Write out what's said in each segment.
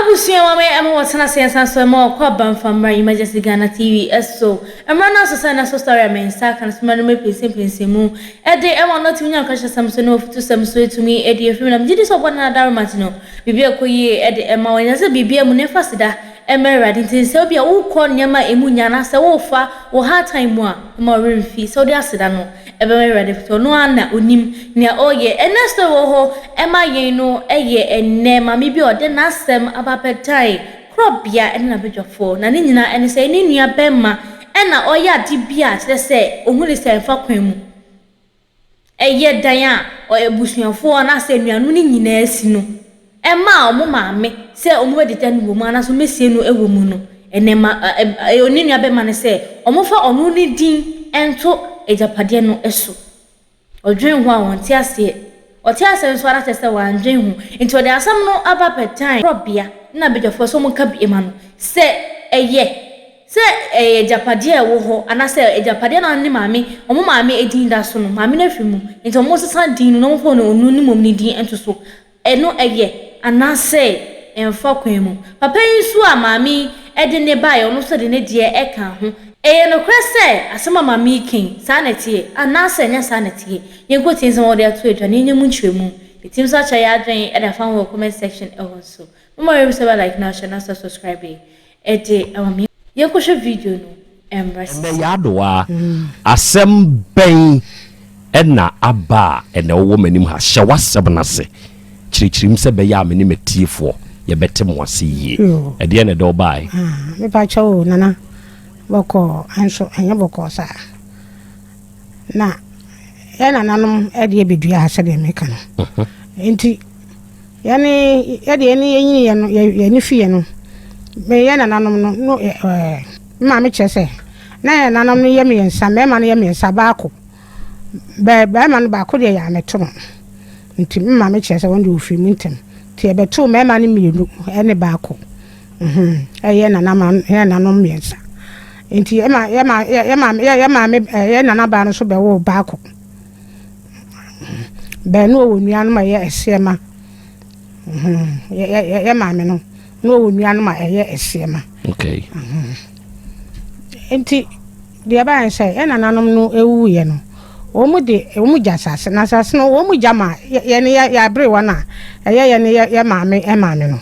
Abusua ma me ɛma wɔtena ase nsa so ɛma wɔkɔ aba mfa mmra Emergency Ghana TV ɛso. Mmra no aso sɛ na so story a me nsa aka no so mmra no mɛpinsinpinsin mu ɛde ɛma no atumi nya nkrahyɛsɛm so ne afutusɛm so atumi ɛde afiri mu na megye di sɛ ɔbɔ ne adaworoma nti no biribi ɛkɔ yie ɛde ɛma wɔn ɛnyɛ sɛ biribi amu ne mfa seda ɛma Awurade nti sɛ obi a wokɔ nneɛma a emu nya anaasɛ worefa wo hard time mu a mma wo werɛ mfi sɛ wode aseda no ɛbɛma Awurade efisɛ ɔno ara na onim nea ɔreyɛ. Ɛnnɛ story wɔ hɔ ɛma yɛn no ɛyɛ ɛnnɛ maame bi a ɔde n'asɛm aba abɛdan korɔbea ɛne n'abadwafoɔ na ne nyinaa ɛne sɛ ne nua bɛrima ɛna ɔyɛ ade bi a kyerɛ sɛ ohun ne sɛ ɛmfa kwan mu. Ɛyɛ dan a abusuafoɔ anaasɛ anuanom no nyinaa si no maa wɔn maame sɛ wɔbɛdeda no wɔ mu anaasɛ wɔbɛsie no wɔ mu no, ɛnna ɛma ne nuabarima no sɛ wɔmfa ɔno ne din nto agyapadeɛ no so. Ɔdwen ho a, ɔnte aseɛ. Ɔte aseɛ nso ara kyerɛ sɛ wandwen ho. Nti ɔde asɛm no aba bɛdan korɔbea ne abadwafoɔ sɛ wɔnka bi ma no sɛ ɛyɛ Sɛ ɛyɛ agyapadeɛ a ɛwɔ hɔ anaasɛ agyapadeɛ no a ne maame, wɔn maame din da so no, maame no afiri mu, nti wɔsesa din no na wɔmfa ɔno ne mmom ne din nto so. Ɛno ɛyɛ anaasɛ ɛmfa kwan mu? Papa yi nso a maame yi de no baeɛ, ɔno nso de ne deɛ ka ho. Ɛyɛ nokorɛ sɛ asɛm a maame yi ka yi, saa na ɛteɛ anaasɛ ɛnyɛ saa na ɛteɛ? Yɛnkɔtie nsɛm a wɔde ato adwa na yɛnya mu nkyerɛmu. Yɛtumi nso akyerɛ yɛn adwene de afa ho wɔ comment section hɔ nso. Momma werɛ mfi sɛ wobɛ like na share na subscribe. Ɛde ama me. Yɛnkɔhwɛ video no mmra Ɛnnɛ sisi. Yadoa, asɛm bɛn na aba a ɛnnɛ wowɔ m'anim ha? Hyɛ w'asɛm no ase, kyerɛkyerɛ mu sɛ ɛbɛyɛ a me ne m'atiefoɔ yɛbɛte mo ase yie. Ɛdeɛn na ɛde wo baeɛ? Ah, mepa kyɛw o, Nana. Bɔkɔɔ, nso ɛnyɛ bɔkɔɔ saa. Na yɛn nananom de abɛdua ha sɛdeɛ meka no. Nti, Yɛne yɛde yɛne yɛnyiniiɛ no yɛ yɛne fie no me yɛ nananom no no ɛɛ me maame kyerɛ sɛ na yɛ nananom no yɛ mmiɛnsa mmarima no yɛ mmiɛnsa baako bɛɛ barima no baako deɛ yɛ amɛto no nti me maame kyerɛ sɛ wɔn deɛ wɔfiri mu ntɛm nti yɛbɛtoo mmarima no mmienu ɛne baako ɛyɛ nanama yɛ nananom mmiɛnsa nti yɛ ma yɛ ma yɛ maame yɛ maame yɛ nanabaa no nso bɛwoo baako. Bɛn na ɔwɔ nuanom a ɛyɛ ɛseɛ ma yɛ maame no na ɔwɔ nuanom a ɛyɛ ɛseɛ ma. Okay. Nti deɛ ɛbaeɛ sɛ yɛn nananom no ɛwuiɛ no wɔn de wɔn gya asase na asase no wɔn gya ma yɛn yɛ yɛ aberewa no a ɛyɛ yɛn yɛ yɛ maame maame no.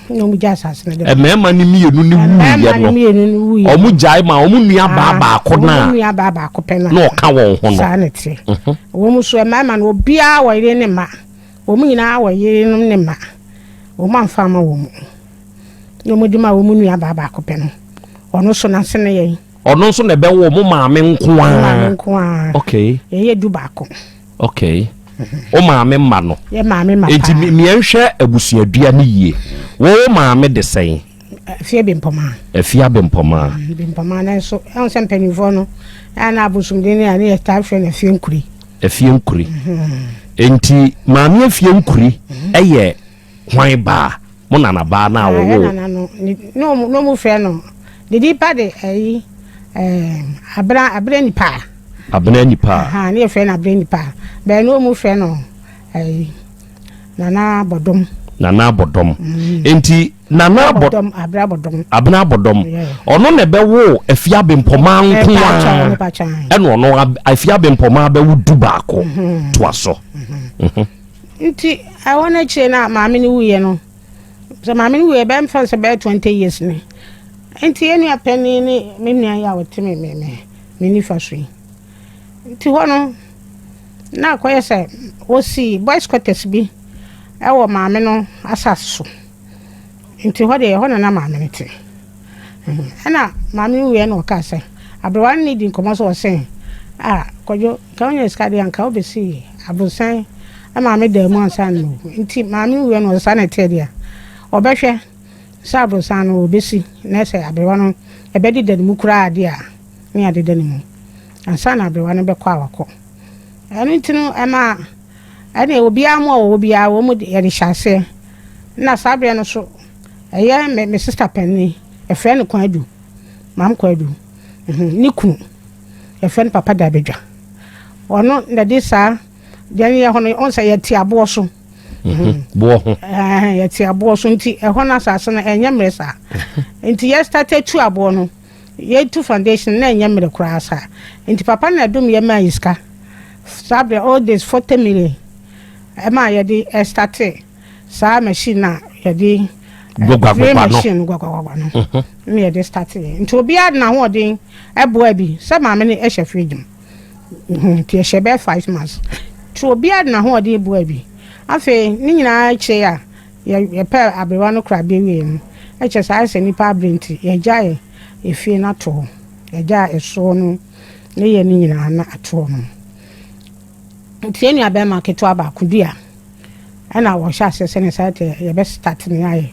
Na wɔn gya asase no de. Mmarima no mmienu no wuiɛ no, mmienu no wuiɛ. Wɔn gyae ma wɔn nua baa ah, baako na. Wɔn nua baa baako pɛ na. Na ɔka wɔn ho no. Saa na te. Mhm. Wɔn nso mmarima no obiara wɔ yere ne mma. Wɔn nyinaa wɔ yerenom ne mma. Wɔn amfa ama wɔn mu. Na wɔn de ma wɔn nua baa baako pɛ no. Ɔno nso n'ase ne yɛn. Ɔno nso na ɛbɛwɔ wɔn maame nko ara. Maame nko ara. Okay. Yɛn yɛ du baako. Okay. Wo maame mma no. Yɛ maame mma paa. Enti miɛnhwɛ abusuadua no yie. Wo wo maame de sɛn? Afia Bempɔmaa. Afia Bempɔmaa. Mm, Bempɔmaa nanso ɛho sɛ mpanimfoɔ no ɛna na abosomden ne a ne yɛtaa frɛ no Afia Nkuri. Afia Nkuri. Mm-hmm. Enti maame Afia Nkuri mm-hmm. ɛyɛ hwan baa? Mo nana baa na awɔwɔ. Yɛ nana no ne ɔmo frɛ no didi pa de ɛyi ɛɛ abena abena nipa. Abena nipa. Aha ne yɛ frɛ no abena nipa bɛn ne ɔmo frɛ no ɛyi nana abɔdɔm. Nana abɔdɔm mm. Nti nana abɔdɔm abena abɔdɔm. Abena abɔdɔm ɔno na ɛbɛwo afia abempɔmaa nko ara ɛna ɔno afia abempɔmaa bɛwo du baako mhm. toa so. Mhm. Nti ɛhɔ no akyire no a maame no wuiɛ no, sɛ maame no wuiɛ bɛyɛ mfa sɛ bɛyɛ 20 years ni. Nti yɛn nua panin ne me nua yi a ɔte me me me me nifa so yi. Nti hɔ no, na akɔyɛ sɛ wɔsi boys quarters bi ɛwɔ maame no asase so. Nti hɔ deɛ ɛhɔ na na maame no te. Ɛna maame no wuiɛ na ɔkaa sɛ, aberewa no ne di nkɔmmɔ sɛ ɔse, ah Kwadwo, nka wonya sika deɛ anka wobɛsi aborosan maame dan mu ansa na mawu. Nti maame no wuiɛ no ɔse saa na ɛteɛ deɛ a, ɔbɛhwɛ sɛ aborosan no ɔbɛsi na sɛ aberewa no ɛbɛdeda ne mu koraa deɛ a, ne adeda ne mu ansa na aberewa no bɛkɔ a wakɔ. Ɛno nti no ɛma ɛne obiara mu a ɔwɔ biara wɔn mu yɛde hyɛ aseɛ. Na saa berɛ no so ɛyɛ me me sista panin, yɛfrɛ no Kwadu, Maam Kwadu, ne kunu, yɛfrɛ no Papa Dabedwa. Ɔno na ɛde saa deɛ no yɛ hɔ no, ɔn sɛ yɛte aboɔ so. Mhm. Boɔ ho. Yɛte aboɔ so nti ɛhɔ no asase no ɛnyɛ mmerɛ saa. Nti yɛ start tu aboɔ no, yɛtu foundation na ɛnyɛ mmerɛ koraa saa. Nti papa no na ɛdom yɛ maa yɛ sika. Saa berɛ old days 40 million ɛma yɛde starte saa machine a yɛde Gwagwagwa no. machine gwagwagwa no mhm. na yɛde starte yɛ. Nti obiara de n'ahoɔden ɛboa bi sɛ maame no ɛhyɛ fridge mu. Mhm, nti ɛhyɛ bɛyɛ 5 months. Nti obiara de n'ahoɔden boa bi. Afei ne nyinaa akyire a yɛpɛ aberewa no kora bɛwie no, ɛkyɛ sɛ ayɛ sɛ nnipa abere nti yɛgyae efie no ato hɔ. Yɛgyae ɛsoɔ no ne yɛ no nyinaa na ato hɔ no. Nti yɛn nua bɛrima ketewa baako dua ɛna wɔhyɛ aseɛ sɛ ne saa tɛ yɛbɛ start ne ayɛ.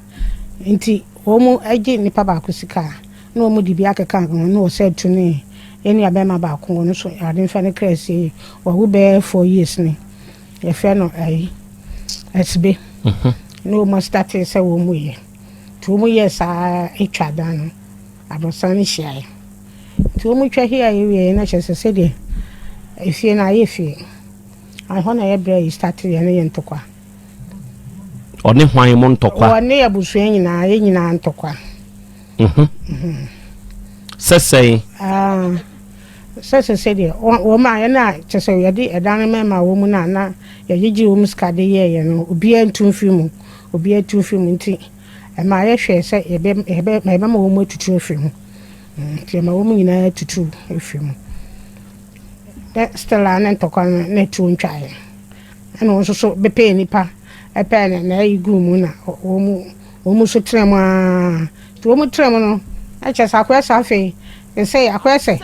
Nti wɔn mu gye nipa baako sika a na wɔn de bi akeka ho na wɔsɛ tu ne yɛn nua bɛrima baako wɔn nso ade nfa ne kra sie wawu bɛyɛ 4 years ni. Yɛfrɛ no ayi Asibe. Na wɔn start sɛ wɔn mu yɛ. Nti wɔn yɛ saa atwa dan no aborosan no hyiaeɛ. Nti wɔn twa hia yɛ wie na kyerɛ sɛ sɛdeɛ efie no ayɛ fie. Ɛhɔ na yɛ brɛ yi start yɛ ne yɛ ntɔkwa. Ɔne hwan mo ntɔkwa? Wɔne abusua nyinaa, yɛ nyinaa ntɔkwa. Sɛ sɛn? Ah, sɛ sɛdeɛ wɔn a yɛn a kyerɛ sɛ yɛde ɛdan no mɛma wɔn mu no a na yɛgyegye wɔn sika de yɛɛyɛ no, obiara ntu mfiri mu, obiara tu mfiri mu. Nti ɛma yɛhwɛ sɛ yɛbɛ yɛbɛ yɛbɛma wɔn mu atutu afiri mu. Nti ɛma wɔn nyinaa atutu afiri mu. Dɛ still a ne ntɔkwa no na etu ntwaeɛ. Ɛna wɔn nso so bɛpɛɛ nipa ɛpɛɛ ne na ɛyi gu mu na wɔn mu nso tena mu aa. Nti wɔn mu tena mu no, ɛkyɛ sɛ akɔyɛ sɛ afei sɛ akɔyɛ sɛ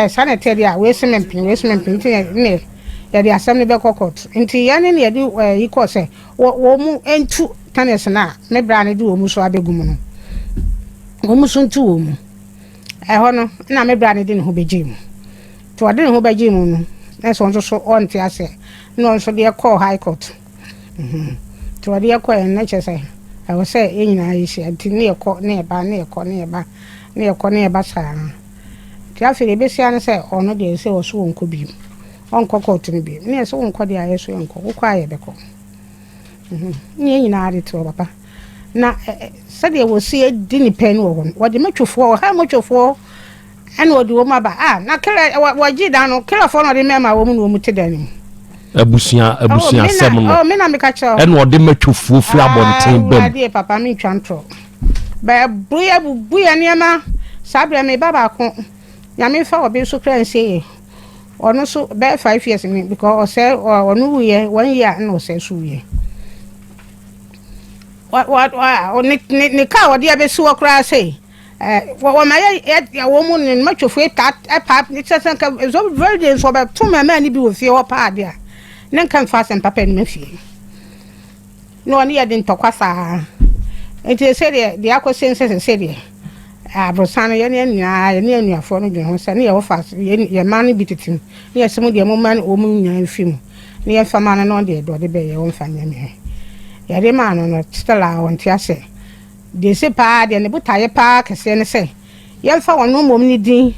saa na ɛteɛ deɛ a wei si me mpene, wei si me mpene. Nti ne yɛde asɛm no bɛkɔ court. Nti yɛn ne yɛde yi kɔɔ sɛ wɔn mu ntu tenants no a me bra no de wɔn mu so abɛgu mu no, wɔn mu so ntu wɔn mu. Ɛhɔ no na me bra no de ne ho bɛgye mu. Nti ɔde ne ho bɛgye mu no, na sɛ ɔno nso so ɔnte aseɛ na ɔno nso deɛ kɔɔ high court. Nti ɔde yɛ kɔɛ no na kyerɛ sɛ ɛwɔ sɛ yɛn nyinaa yɛhyia. Nti ne yɛkɔ ne yɛba, ne yɛkɔ ne yɛba, ne yɛkɔ ne yɛba saa. Nti afei deɛ ɛbɛsia no sɛ ɔno deɛ sɛ ɔso wɔnkɔ bio, ɔnkɔ court no bio. Ne yɛ sɛ wonkɔ deɛ a yɛ so yɛnkɔ, wokɔ a yɛbɛkɔ. Ne yɛn nyinaa de te hɔ papa na sɛdeɛ wɔsi di nipa no wɔ hɔ no, wɔde mɛtwofoɔ ɔha mɛtwofoɔ ɛna wɔde wɔn aba a na kela wɔgye dan no, kelafoɔ na ɔde mɛma wɔn mu na wɔn te dan no mu. Abusua abusua asɛm no. Oh, me na meka kyerɛ. Ɛna ɔde mɛtwofoɔ firi abɔnten bam. Awurade papa, mi ntwa ntorɔ bɛɛbu yɛ bubu yɛ nneɛma saa berɛ. Me ba baako, Nyame fa ɔbi nso kra nsie yɛ, ɔno nso bɛyɛ 5 years ni because ɔsɛ ɔno wuyɛ one year na ɔsɛ so wuyɛ. Wa wa wa ne ne ne kaa wɔde abɛsi hɔ koraa sɛ wɔma yɛ yɛ wɔn mu ne mmatwofo ta ɛpa kyerɛ sɛ nka nso very day nso ɔbɛto mmarima no bi wɔ fie hɔ paa deɛ a ne nka nfa asɛm papa no ma fie na ɔne yɛ de ntɔkwa saa. Nti sɛdeɛ deɛ akɔsi nsɛ sɛ sɛdeɛ aborosan no yɛne yɛn nyinaa yɛne anuafoɔ no dwene ho sɛ ne yɛwɔ fa yɛn yɛn mma no bi tete mu ne yɛsɛ mu deɛ mo mma no wɔn mu nyinaa mfi mu ne yɛmfa ma no na ɔde deɛ ɔde bɛyɛ wɔmfa nyɛ me yɛde maa no no. Still a ɔnte ase deɛ ɛsɛ paa deɛ ne botaeɛ paa kɛseɛ ne sɛ yɛmfa wɔn mmom ne din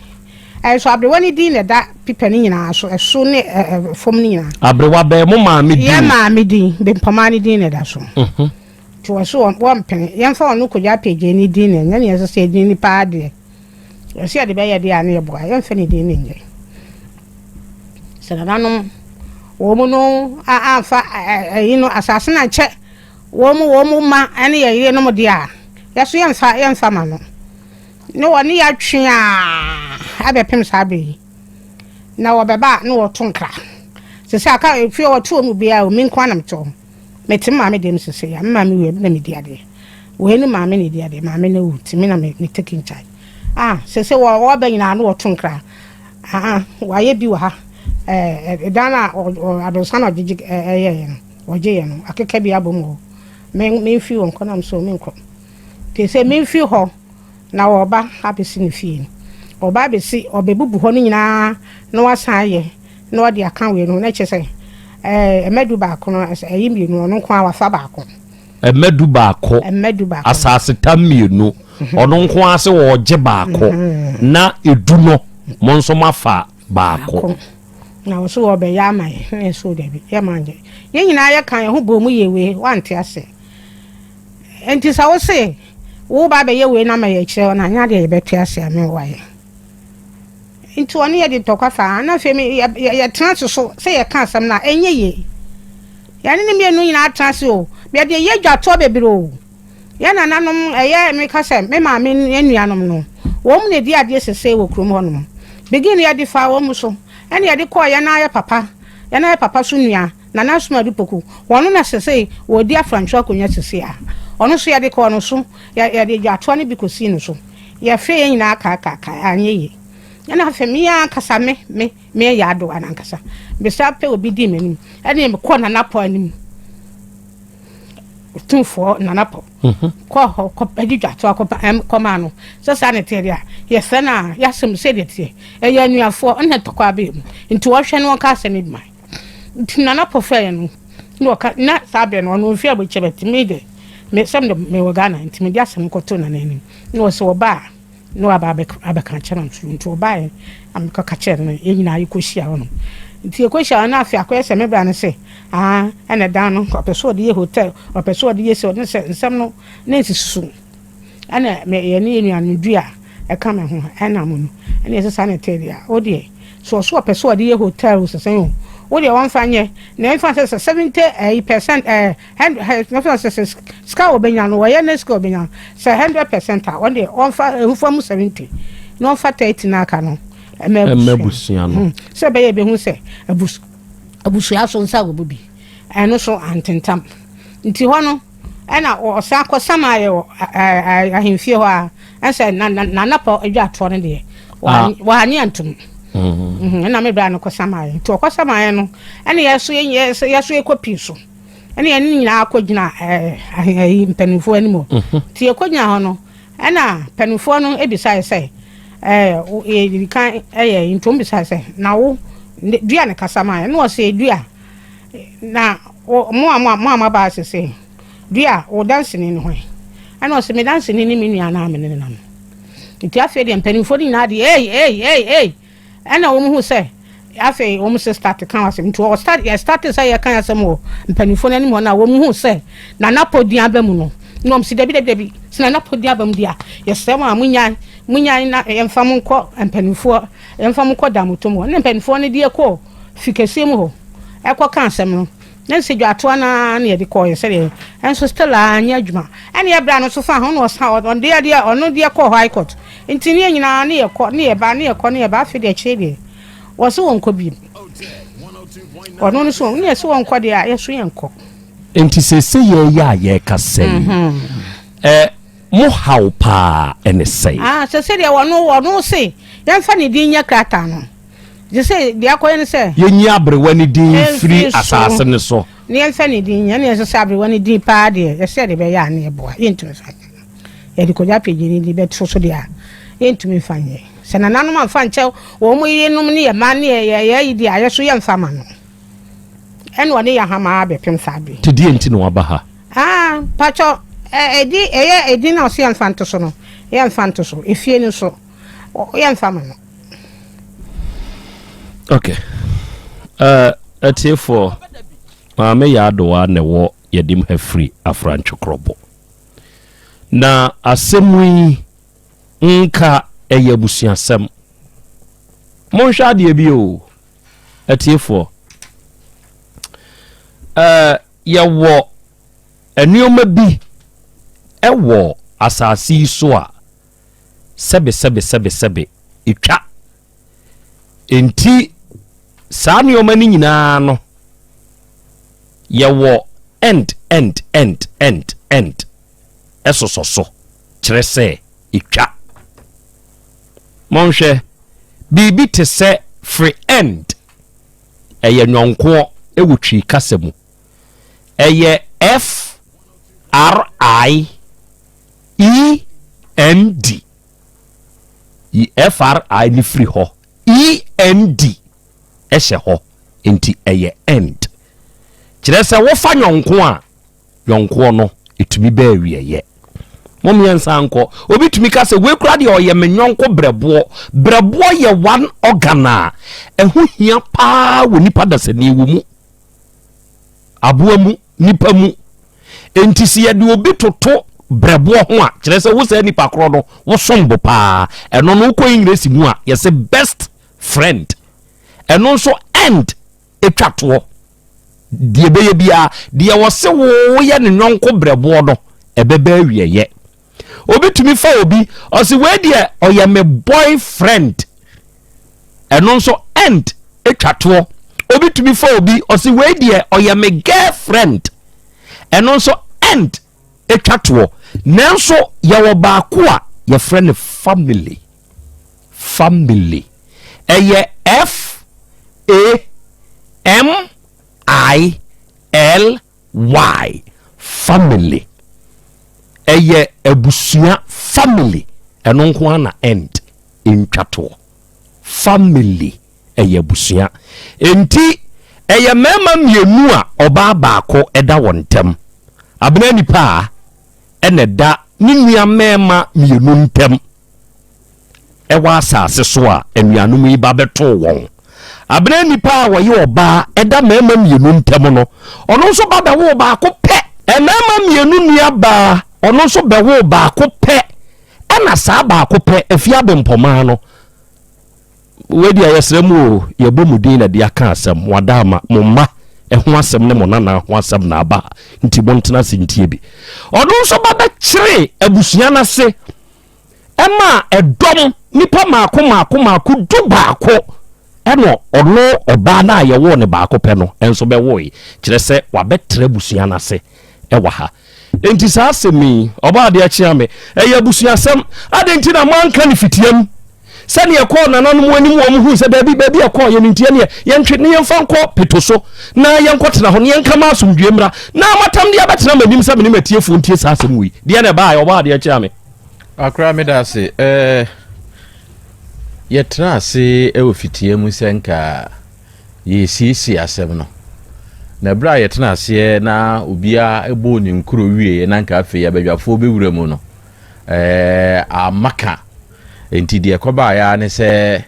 ɛnso aberewa ne din na ɛda pipa no nyinaa so, ɛso ne ɛ ɛ fam no nyinaa. Aberewa bɛɛ mo maame din? Yɛ maame din, Bempɔmaa ne din na ɛda so. Nti wɔ so wɔmpene yɛmfa wɔn kɔgya apagya ne din na ɛnyɛ ne yɛsɛ sɛ din ni paa deɛ yɛsɛ yɛde bɛyɛ deɛ a ne yɛboa yɛmfa ne din ne nyɛ sɛ nananom wɔn mu no amfa ɛyi no asase no ankyɛ wɔn mu wɔn mu ma ɛne yɛ yerenom deɛ a yɛso yɛmfa ma no ne wɔne yɛatwe a abɛpem saa bere yi na wɔbɛba a ne wɔto nkra sɛ sɛ aka efie wɔto wɔn mu biara omi nko anam te hɔ. Mete maame deɛ sese ya me maame wie na medi adeɛ wei ne maame na edi adeɛ. Maame na ewu nti me na me take in charge. Ah, sese wɔ wɔba nyinaa no wɔto nkra. Ah, wayɛ bi wɔ ha ɛdan a aborosan na ɔgyegye ɛyɛ yɛ no wɔgye yɛ no akeka bi abɔ mu hɔ. Me memfi wɔn kɔ nam so menkɔ te sɛ memfi hɔ na wɔba abɛsi ne fie no, ɔba abɛsi ɔbɛbubu hɔ no nyinaa na wasan ayɛ na ɔde aka wei no na kyerɛ sɛ ɛmɛdu baako no ɛyi mmienu, ɔno nko a wafa baako. Ɛmɛdu baako? Ɛmɛdu baako. Asase tam mmienu, ɔno nko ara sɛ wɔregye baako na edu no mo nso mo afa baako. Na wɔ so wɔbɛyɛ ama yɛ, na yɛ so dabi, yɛ ma nyɛ. Yɛn nyinaa yɛ ka yɛn ho bɔ mu yɛ wei, wante ase. Nti sɛ wo se wo ba bɛyɛ wei na ma yɛ kyerɛ na anya deɛ yɛbɛte ase a me wayɛ. Nti ɔne yɛ de ntɔkwa fa, na afei me yɛ yɛtena ase so sɛ yɛka asɛm no a ɛnyɛ yie. Yɛne ne mmienu nyinaa tena ase o, yɛde yɛ dwatoɔ bebree o. Yɛn nananom, ɛyɛ meka sɛ me maame ne nuanom no, wɔn na ɛdi adeɛ sesei wɔ kurom hɔnom. Begin no yɛde faa wɔn so, ɛna yɛde kɔɔ yɛn ara yɛ papa, yɛn ara yɛ papa so nua, Nana Asumadu Poku, wɔn na sesei wɔredi afrantwo akonnwa sesei a. Ɔno nso yɛde kɔɔ no so, yɛ yɛde dwatoa no bi kɔsii no so. Yɛfrɛɛ yɛn nyinaa kaakaakae, anyɛ yie. Ɛna afei me ankasa me, me, me yɛ adowa no ankasa, mesan pɛ obi dii m'anim, ɛne mekɔɔ Nana Pɔ anim. Otumfoɔ Nana Pɔ kɔɔ hɔ kɔ ɛde dwatoa kɔ ɛm kɔmaa no sɛ saa na ɛteɛ deɛ a yɛfrɛ no a yɛasɛm sɛ deɛ teɛ ɛyɛ anuafoɔ ɛna ntɔkwa abɛɛ mu nti wɔhwɛ no wɔka asɛm no bi ma nti Nana Pɔ frɛɛ no na ɔka na saa berɛ no ɔno mfiri abɔkyɛ bɛte me de me sɛm de mewɔ Ghana nti mede asɛm kɔtoo Nana anim na ɔsɛ ɔba a na waba abɛka akyerɛ no nso nti ɔbaeɛ na mekɔka kyerɛɛ no yɛn nyinaa yɛkɔhyia hɔ no nti yɛkɔhyia hɔ na afei akɔyɛ sɛ me bra no sɛ aa ɛna dan no ɔpɛ sɛ ɔde yɛ hotel ɔpɛ sɛ ɔde yɛ sɛ ɔde sɛ nsɛm no na nsisi so ɛna yɛne yɛ nuanom dua ɛka me ho ɛna mo no ɛna yɛsɛ saa na ɛtɛ deɛ wo deɛ so ɔso ɔpɛ sɛ ɔde yɛ hotel sɛsɛn o wo deɛ wɔmfa nyɛ na ɛmfa sɛ sɛ 70 ɛyi percent ɛɛ Hundred sɛ sɛ sika a ɔbɛnya no wɔyɛ ne sika a ɔbɛnya no sɛ 100% a wɔn deɛ wɔnfa nfa mu 70 na wɔnfa 30 na aka no ɛmɛ abusua no hmm. sɛ ɛbɛyɛ ebehu sɛ abus abusua so nsa wɔ mu bi ɛno so antentam nti hɔ no ɛna ɔsan kɔ sama ayɛ wɔ ahemfie hɔ a ɛsɛ na na nanapɔ adwa atoɔ no deɛ ah. wɔanye antom mm-hmm. ɛna me bra no kɔ sama ayɛ nti ɔkɔ sama ayɛ no ɛna yɛso yɛso yɛkɔ pii so. Ɛna yɛn nyinaa kɔgyina ɛɛ mpanimfoɔ anim hɔ. Mhm. Nti yɛkɔgyina hɔ no, ɛna mpanimfoɔ no bisaeɛ sɛ, ɛɛ yɛdi kan ɛyɛ nti wɔn bisaeɛ sɛ, na wo dua ne kasa maa yɛn? Ɛna ɔsɛ dua na mo a mo a mo a mo aba asese dua wo danseni ne hwan? Ɛna ɔsɛ me danseni ne me nua naa me ne ne nam. Nti afei deɛ mpanimfoɔ no nyinaa deɛ ei ei ei ei. Ɛna wɔn hu sɛ afei wɔn sɛ start ka asɛm nti wɔ start yɛ start sɛ yɛka asɛm wɔ mpanimfoɔ no anim hɔ na wɔn hu sɛ Nana Podua aba mu no na wɔn si dabi dabi dabi sɛ Nana Podua aba mu deɛ yɛsrɛ wɔn a munyan munyan na yɛmfa mo nkɔ mpanimfoɔ yɛmfa mo nkɔ damotom hɔ na mpanimfoɔ no deɛ kɔ fi kɛseɛ mu hɔ ɛkɔ ka asɛm no Na nsɛ dwatoa no ara na yɛde kɔɔeɛ sɛdeɛ ɛnso still a anyɛ adwuma ɛna yɛbra no nso fa ho na ɔsan ɔno deɛ deɛ ɔno deɛ kɔɔ high court nti ne yɛ nyinaa ne yɛkɔ ne yɛba ne yɛkɔ ne yɛba afei deɛ akyire deɛ wɔse wɔnkɔ biem ɔno no so ne yɛse wɔnkɔ deɛ a yɛso yɛnkɔ. Nti seesei yɛyɛ a yɛrekasa yi ɛ mo haw paa ɛne sɛn? Ah sɛsɛ deɛ ɔno ɔno se yɛmfa ne din nyɛ krataa no. Gye sɛ deɛ akɔyɛ ne sɛ. Yɛnyi aberewa no din mfiri asase no so. Na yɛmfa ne din nyɛ. Ɛnna ɛsɛ sɛ aberewa no din paa deɛ, yɛsɛ yɛde bɛyɛ a na yɛboa. Yɛntumi mfa nyɛ no. Yɛde Kwadwo Appiagyei no din bɛto so deɛ a, yɛntumi mfa nyɛ. Sɛ nananom amfa ankyɛ wɔn yerenom ne yɛn mma ne yɛn ayi deɛ a, yɛn nso yɛmfa mma no. Ɛnna ɔne yɛn hama abɛpem saa bere yi. Nti deɛn nti na waba ha? Ah, mpakyɛ, ɛdi, ɛyɛ edin na ɔse yɛmfa nto so no, yɛmfa nto so. Efie no nso, yɛmfa mma no. Ok. Uh, atiefoɔ, Maame Yaadoa na ɛwɔ yɛdim ha firi Afrantwe Korɔbo. Na asɛm yi nka ɛyɛ abusuasɛm. Monhwɛ adeɛ bi o, atiefoɔ. Uh, yɛwɔ nneɛma bi ɛwɔ asase yi so a sɛbe sɛbe sɛbe sɛbe etwa. Enti saa nneɛma no nyinaa no, yɛwɔ end end end end end ɛsosɔ so kyerɛ sɛ etwa. Monhwɛ, biribi te sɛ firi end, ɛyɛ nyɔnkoɔ wɔ Twi kasa mu. Ɛyɛ F R I E N D. Yi F R I no firi hɔ, E N D hyɛ hɔ, nti ɛyɛ end. Kyerɛ sɛ wofa nyɔnko a, yɔnkoɔ no ɛtumi bɛ awieɛ. Mom yɛnsan nkɔ. Obi tumi ka sɛ, wei koraa deɛ ɔyɛ me yɔnko brɛboɔ. Brɛboɔ yɛ one organ a ɛho hia paa wɔ nipa dasani wɔ mu. Aboa mu, nipa mu. Enti sɛ yɛde obi toto brɛboɔ ho a, kyerɛ sɛ wo saa nipa korɔ no, wosom bo paa. Ɛno no wokɔ English mu a, yɛsɛ best friend. Ɛno nso end etwa toɔ. Deɛ ɛbɛyɛ biara, deɛ wɔse woyɛ ne yɔnko brɛboɔ no, ɛbɛbɛ awieyɛ. Obi tumi fa obi, ɔse wei deɛ ɔyɛ me boyfriend. Ɛno nso end etwa toɔ. Obi tumi fa obi, ɔse wei deɛ ɔyɛ me girlfriend. Ɛno nso end etwa toɔ. Nanso yɛwɔ baako a yɛfrɛ no family. Family. Ɛyɛ F A M I L Y. Family. Ɛyɛ abusua family. Ɛno nko ara na end ntwa toɔ. Family ɛyɛ abusua. Enti ɛyɛ mmarima mmienu a ɔbaa baako ɛda wɔn ntam. Abena nipa a ɛna ɛda ne nua mmarima mmienu ntam ɛwɔ asase so a anuanom yi ba bɛtoo wɔn. Abena nipa a wɔyɛ ɔbaa ɛda mmarima mmienu ntam no, ɔno nso ba bɛwoo baako pɛ. Mmarima mmienu nua baa, ɔno nso bɛwoo baako pɛ. Ɛna saa baako pɛ efi abempɔmaa no. Wei deɛ yɛsrɛ mu o, yɛbɔ mu din na de aka asɛm. Mo ada ama mo mma ɛho asɛm ne mo nana ho asɛm na aba, nti montena ase ntie bi. Ɔno nso ba bɛkyere abusua no ase ɛma ɛdɔm nipa maako maako maako 11 ɛna ɔno ɔbaa no a yɛwoo ne baako pɛ no nso bɛwoe, kyerɛ sɛ wabɛtrɛ abusua no ase ɛwɔ ha. Enti saa asɛm yi, ɔbaa adeɛ kyea me, ɛyɛ abusuasɛm. Adɛn nti na moanka ne fitiam sɛdeɛ ɛkɔɔ nananom anim? Wɔn hu sɛ baabi baabi ɛkɔɔ yɛn nti ɛneɛ yɛntwe ne yɛmfa nkɔ peto so na yɛnkɔtena hɔ na yɛnka ma asomdwie mmra, na matam de abɛtena m'anim sɛ mene matiefoɔ ntie saa asɛm wei. Deɛ na ɛbaa ɔbaa adeɛ kyea me. Akora, meda ase. Yɛtena ase wɔ fitia mu sɛ nka yɛsiesie asɛm no, na berɛ a yɛtena aseɛ na obiara bɔɔ ne nkuro wieɛ na nka afei abadwafoɔ bɛwura mu no, amma ka. Nti deɛ ɛkɔbaeɛ ara ne sɛ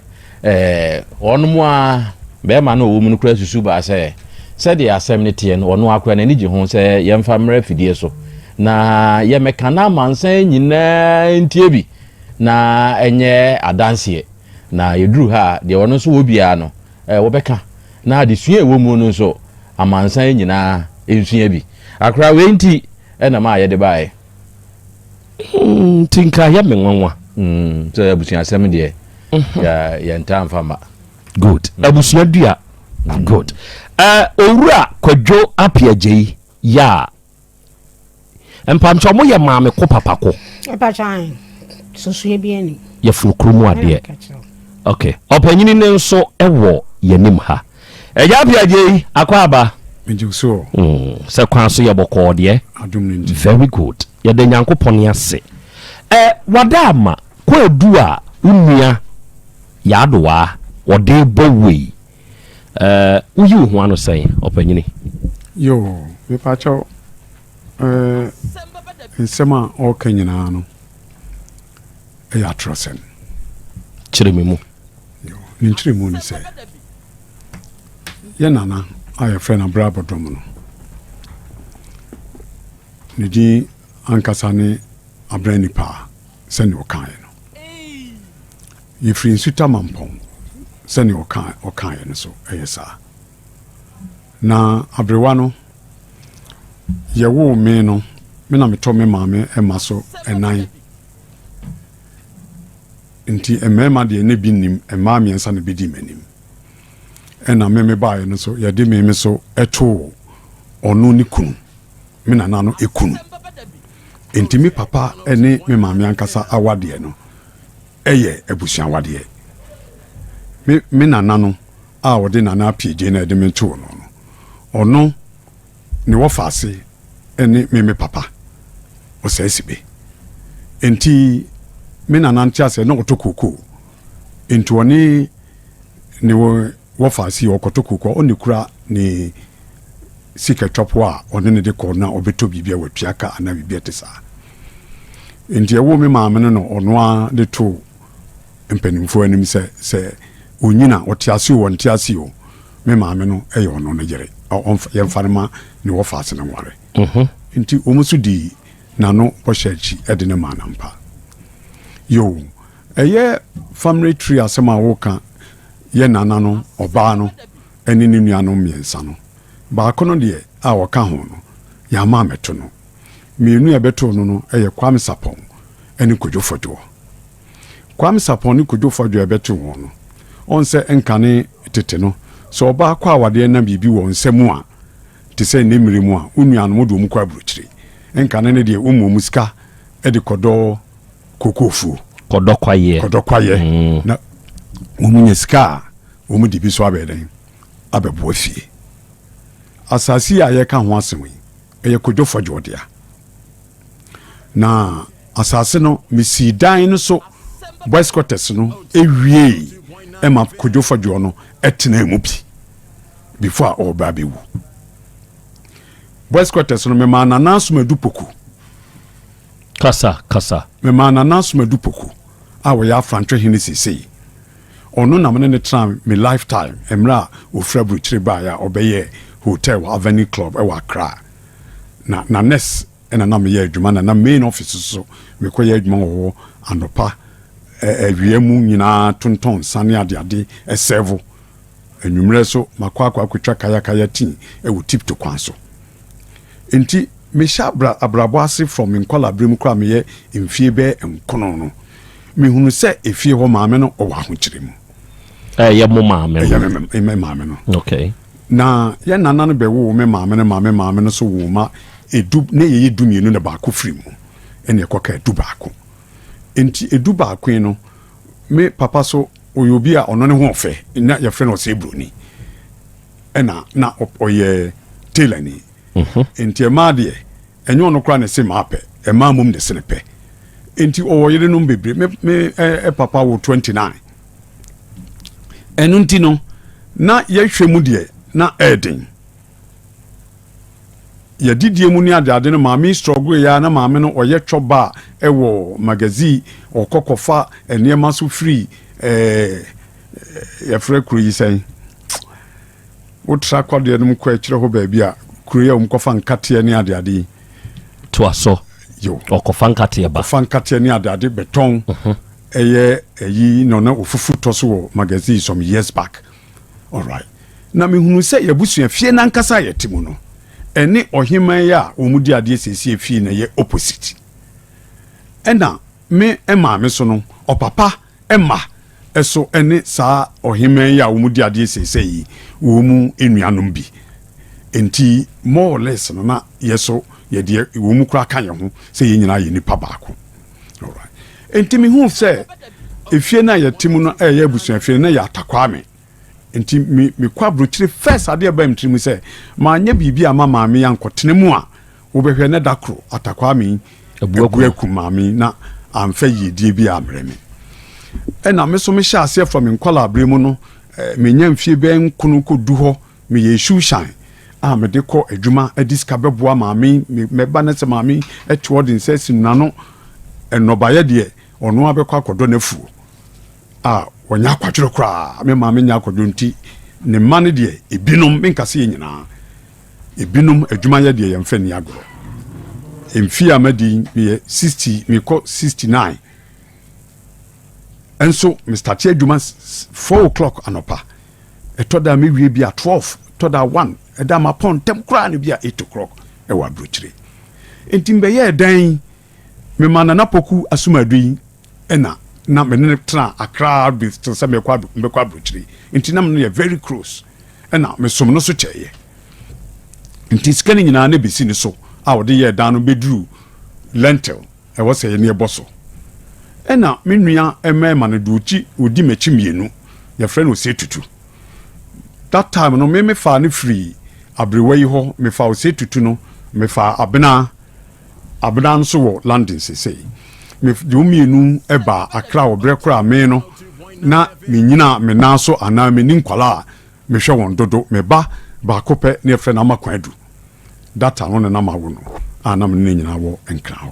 wɔnom a bɛrima no a ɔwɔ mu no koraa susu baa sɛ sɛdeɛ asɛm no teɛ no, ɔno akora n'ani gye ho sɛ yɛmfa mmerɛ afidie so na yɛmɛka na amansan nyinaa ntie bi na ɛnyɛ adanseɛ. Na yɛduru ha a, deɛ ɔno nso wɔ biara no wɔbɛka, na adesua a ɛwɔ mu no nso amansan nyinaa nsua bi. Akora, wei nti ɛna maa yɛde baeɛ. Nti nka yɛ me nwanwa. Sɛ abusuasɛm deɛ yɛntaa mfa ma. Good. Abusua dua. Good. Owura Kwadwo Apiagyei yɛ a mpamkyɛ ɔmo yɛ maame ko papa ko. Mpakyɛ susue bi ani. Yɛfunu kuro mu adeɛ. Okay. Ɔpanyini ne nso ɛwɔ yɛnim ha. Ɛgya Apiagyei akɔ aba. Megye so. Sɛ kwan so yɛ bɔkɔɔ deɛ. Adom no nti. Very good. Yɛda Nyankopɔn ase. Wada ama kwaadu a wo nua Yaadowaa wɔde bɔ wei. Woyi wo ho ano sɛn, ɔpanyini? Yo, mepakyɛw, nsɛm a ɔreka nyinaa no ɛyɛ atorɔsɛm. Kyerɛ me mu. Yo, ne nkyerɛmu ne sɛ yɛ nana a yɛfrɛ no Abrabɔdɔm no, ne din ankasa ne Abena Nipa a sɛnea ɔkaeɛ no. Yɛfiri Nsuta Mampɔn sɛnea ɔkaeɛ no so ɛyɛ saa. Na aberewa no, yɛwoo me no, me na metɔ me maame mma so ɛnan. Nti mmarima deɛ ne bi nnim, mmaa mmiɛnsa na bɛdi m'anim. Ɛna me mebaeɛ no so, yɛde me so ɛtoo ɔno ne kunu, me nana no ekunu. Nti me papa ne me maame ankasa awadeɛ no ɛyɛ abusua awadeɛ. Me nana no a ɔde Nana Apiagye na ɛde me too no no, ɔno ne wɔfa ase ne me papa Ɔsɛe Sibe. Nti me nana nte aseɛ na ɔtɔ kookoo. Nti ɔne ne wɔfa ase ɔkɔtɔ kookoo, ɔne kura ne sika twapo a ɔne ne de kɔ na ɔbɛtɔ biribi a watua ka anaa biribi a ɛte saa. Nti ɛwoo me maame no na ɔno ara de too mpanimfoɔ anim sɛ, sɛ ɔnyin a, ɔte ase o, ɔnte ase o, me maame no yɛ ɔno ne yere, yɛmfa no ma ne wɔfaase no nware. Nti wɔn nso dii n'ano bɔhyɛ akyi de no maa no ampa. Yoo, ɛyɛ family tree asɛm a woka, yɛ nana no, ɔbaa no ne ne nuanom mmiɛnsa no, baako no deɛ a ɔka ho no, yɛamma ammɛto no. Mmienu a ɛbɛtoo no no yɛ Kwame Sarpong ne Kojo Fodjour. Kwame Sarpong ne Kojo Fodjour a ɛbɛtoo wɔn no, ɔn sɛ nkane tete no, sɛ ɔbaa kɔ awadeɛ na biribi wɔ nsa mu a, te sɛ nnɛ mmerɛ mu a, wo nuanom wode wɔn kɔ aburokyire. Nkane no deɛ, woma wɔn sika de kɔdɔ kookoofuo. Kɔdɔ kwaeɛ. Kɔdɔ kwaeɛ. Na wɔn nya sika a, wɔn de bi nso abɛyɛ dɛn? Abɛboa fie. Asase yi a yɛreka ho asɛm yi, ɛyɛ Kojo Fodjour dea. Na asase no, mesii dan no so boys quarters no wiei ma Kojo Fodjour no tenaa mu bi before a ɔreba abɛwu. Boys quarters no, memaa Nana Asomadu Poku. Kasa, kasa. Memaa Nana Asomadu Poku a ɔyɛ Afrantwe hene seesei. Ɔno na me ne no tenaa me lifetime mmerɛ a ɔfiri aburokyire baeɛ a ɔbɛyɛɛ hotel wɔ Avenue Club wɔ Accra. Na na nurse na na meyɛ adwuma na na main office nso mekɔyɛ adwuma wɔ hɔ anɔpa, awia mu nyinaa tontɔn nsa ne adeade sɛvo. Anwummerɛ nso makɔ akɔ akɔtwa kayakaya tea wɔ Tipto kwan so. Nti mehyɛ abra abrabɔ ase from me nkwadaa berɛ mu koraa meyɛ mfie bɛyɛ nkono no, mehunu sɛ efie hɔ maame no ɔwɔ ahokyere mu. Ɛyɛ mo maame no? Ɛyɛ me maame no. Okay. Na yɛn nana no bɛwoo me maame no ma me maame no nso woo ma edu na yɛyɛ dumienu na baako firi mu ɛna ɛkɔka edu baako. Nti edu baako yi no me papa so ɔyɛ obi a ɔno ne ho ɔfɛ na yɛfrɛ no ɔsɛ buroni ɛna na ɔyɛ tailor ni. Nti ɛmaa deɛ ɛnyɛ ɔno koraa na ɛse maa pɛ, ɛmaa mmom na ɛse ne pɛ. Nti ɔwɔ yerenom bebree. Me me ɛ papa wo 29. Ɛno nti no na yɛhwɛ mu deɛ na ɛɛden. Yɛdidie mu ne adeade no maame struggle ya na maame no ɔyɛ twɔba ɛwɔ magazine ɔkɔ kɔfa nneɛma so firi ɛɛ yɛfrɛ kuro yi sɛn wotra kwadeɛ no mu kɔ akyerɛ hɔ baabi a kuro yi a wɔkɔfa nkateɛ ne adeade yi. Toa so. Yo. Ɔkɔfa nkateɛ ba. Ɔkɔfa nkateɛ ne adeade bɛtɔn. Ɛyɛ ɛyi na ɔna ofufu tɔ so wɔ magazine some years back. Alright. Na mehunu sɛ yɛabusua fie n'ankasa a yɛte mu no ɛne ɔheman yi a wɔn di adeɛ siesie fie na ɛyɛ opposite. Ɛna me maame so no ɔpapa mma so ne saa ɔhemman yi a wɔdi adeɛ seesei yi wɔn mu nnuanom bi. Enti more or less no na yɛ so yɛdeɛ wɔn mu koraa ka yɛn ho sɛ yɛn nyinaa yɛ nipa baako. Alright. Enti mehu sɛ efie no a yɛte mu no ɛyɛ abusuafie no na yɛ Atakwame. Enti me mekɔ aburokyire first adeɛ ɛbaa me tirim sɛ manyɛ biribi a ma maame yi ankɔtena mu a Wobɛhwɛ na da koro Atakwame yi abu aku maame yi na amfa yiedie bi ammrɛ me. Ɛna me nso mehyɛ aseɛ from me nkwadaa berɛ mu no, menya mfie bɛyɛ nkono kɔ du hɔ, meyɛɛ shoe shine a mede kɔ adwuma de sika bɛboa maame yi. Mɛba na sɛ maame yi te hɔ de nsa asi n'ano, nnɔbaeɛ deɛ ɔno ara bɛkɔ akɔdɔ n'afuo a ɔnyɛ akwadworɔ koraa. Me maame nyɛ akwadworɔ nti ne mma no deɛ ebinom, menka sɛ yɛn nyinaa, Ebinom adwumayɛ deɛ yɛmfa nni agorɔ. Mfeɛ a madi yi, meyɛ 60, mekɔ 69. Nso me starte adwuma 4 o'clock anɔpa. Ɛtɔ da a mewie bi a 12, ɛtɔ da a 1, ɛda a mapɔn ntɛm koraa no bi a 8 o'clock ɛwɔ aburokyire. Nti mbɛyɛɛ dɛn mema Nana Poku Asumadu yi ɛna na me ne no tena Accra bi till sɛ mekɔ mekɔ aburokyire. Nti na me no yɛ very close. Ɛna mesom no so kyɛeɛ. Nti sika no nyinaa na ɛbɛsi ne so a ɔde yɛɛ dan no bɛduru lentil ɛwɔ sɛ yɛne ɛbɔ so. Ɛna me nua mmarima no deɛ ɔkyi ɔdi m'akyi mmienu yɛfrɛ no Osei Tutu. That time no me mefaa no firi aberewa yi hɔ mefaa Osei Tutu no mefaa Abena Abena nso wɔ London seesei. Me de wɔn mmienu baa Accra wɔ berɛ korɔ a me no na mennyina me nan so anaa menni nkwadaa a mehwɛ wɔn dodo. Me ba baako pɛ na yɛfrɛ no Ama Kwadu. That time no na na mawo no a na me ne no nyinaa wɔ Nkran hɔ.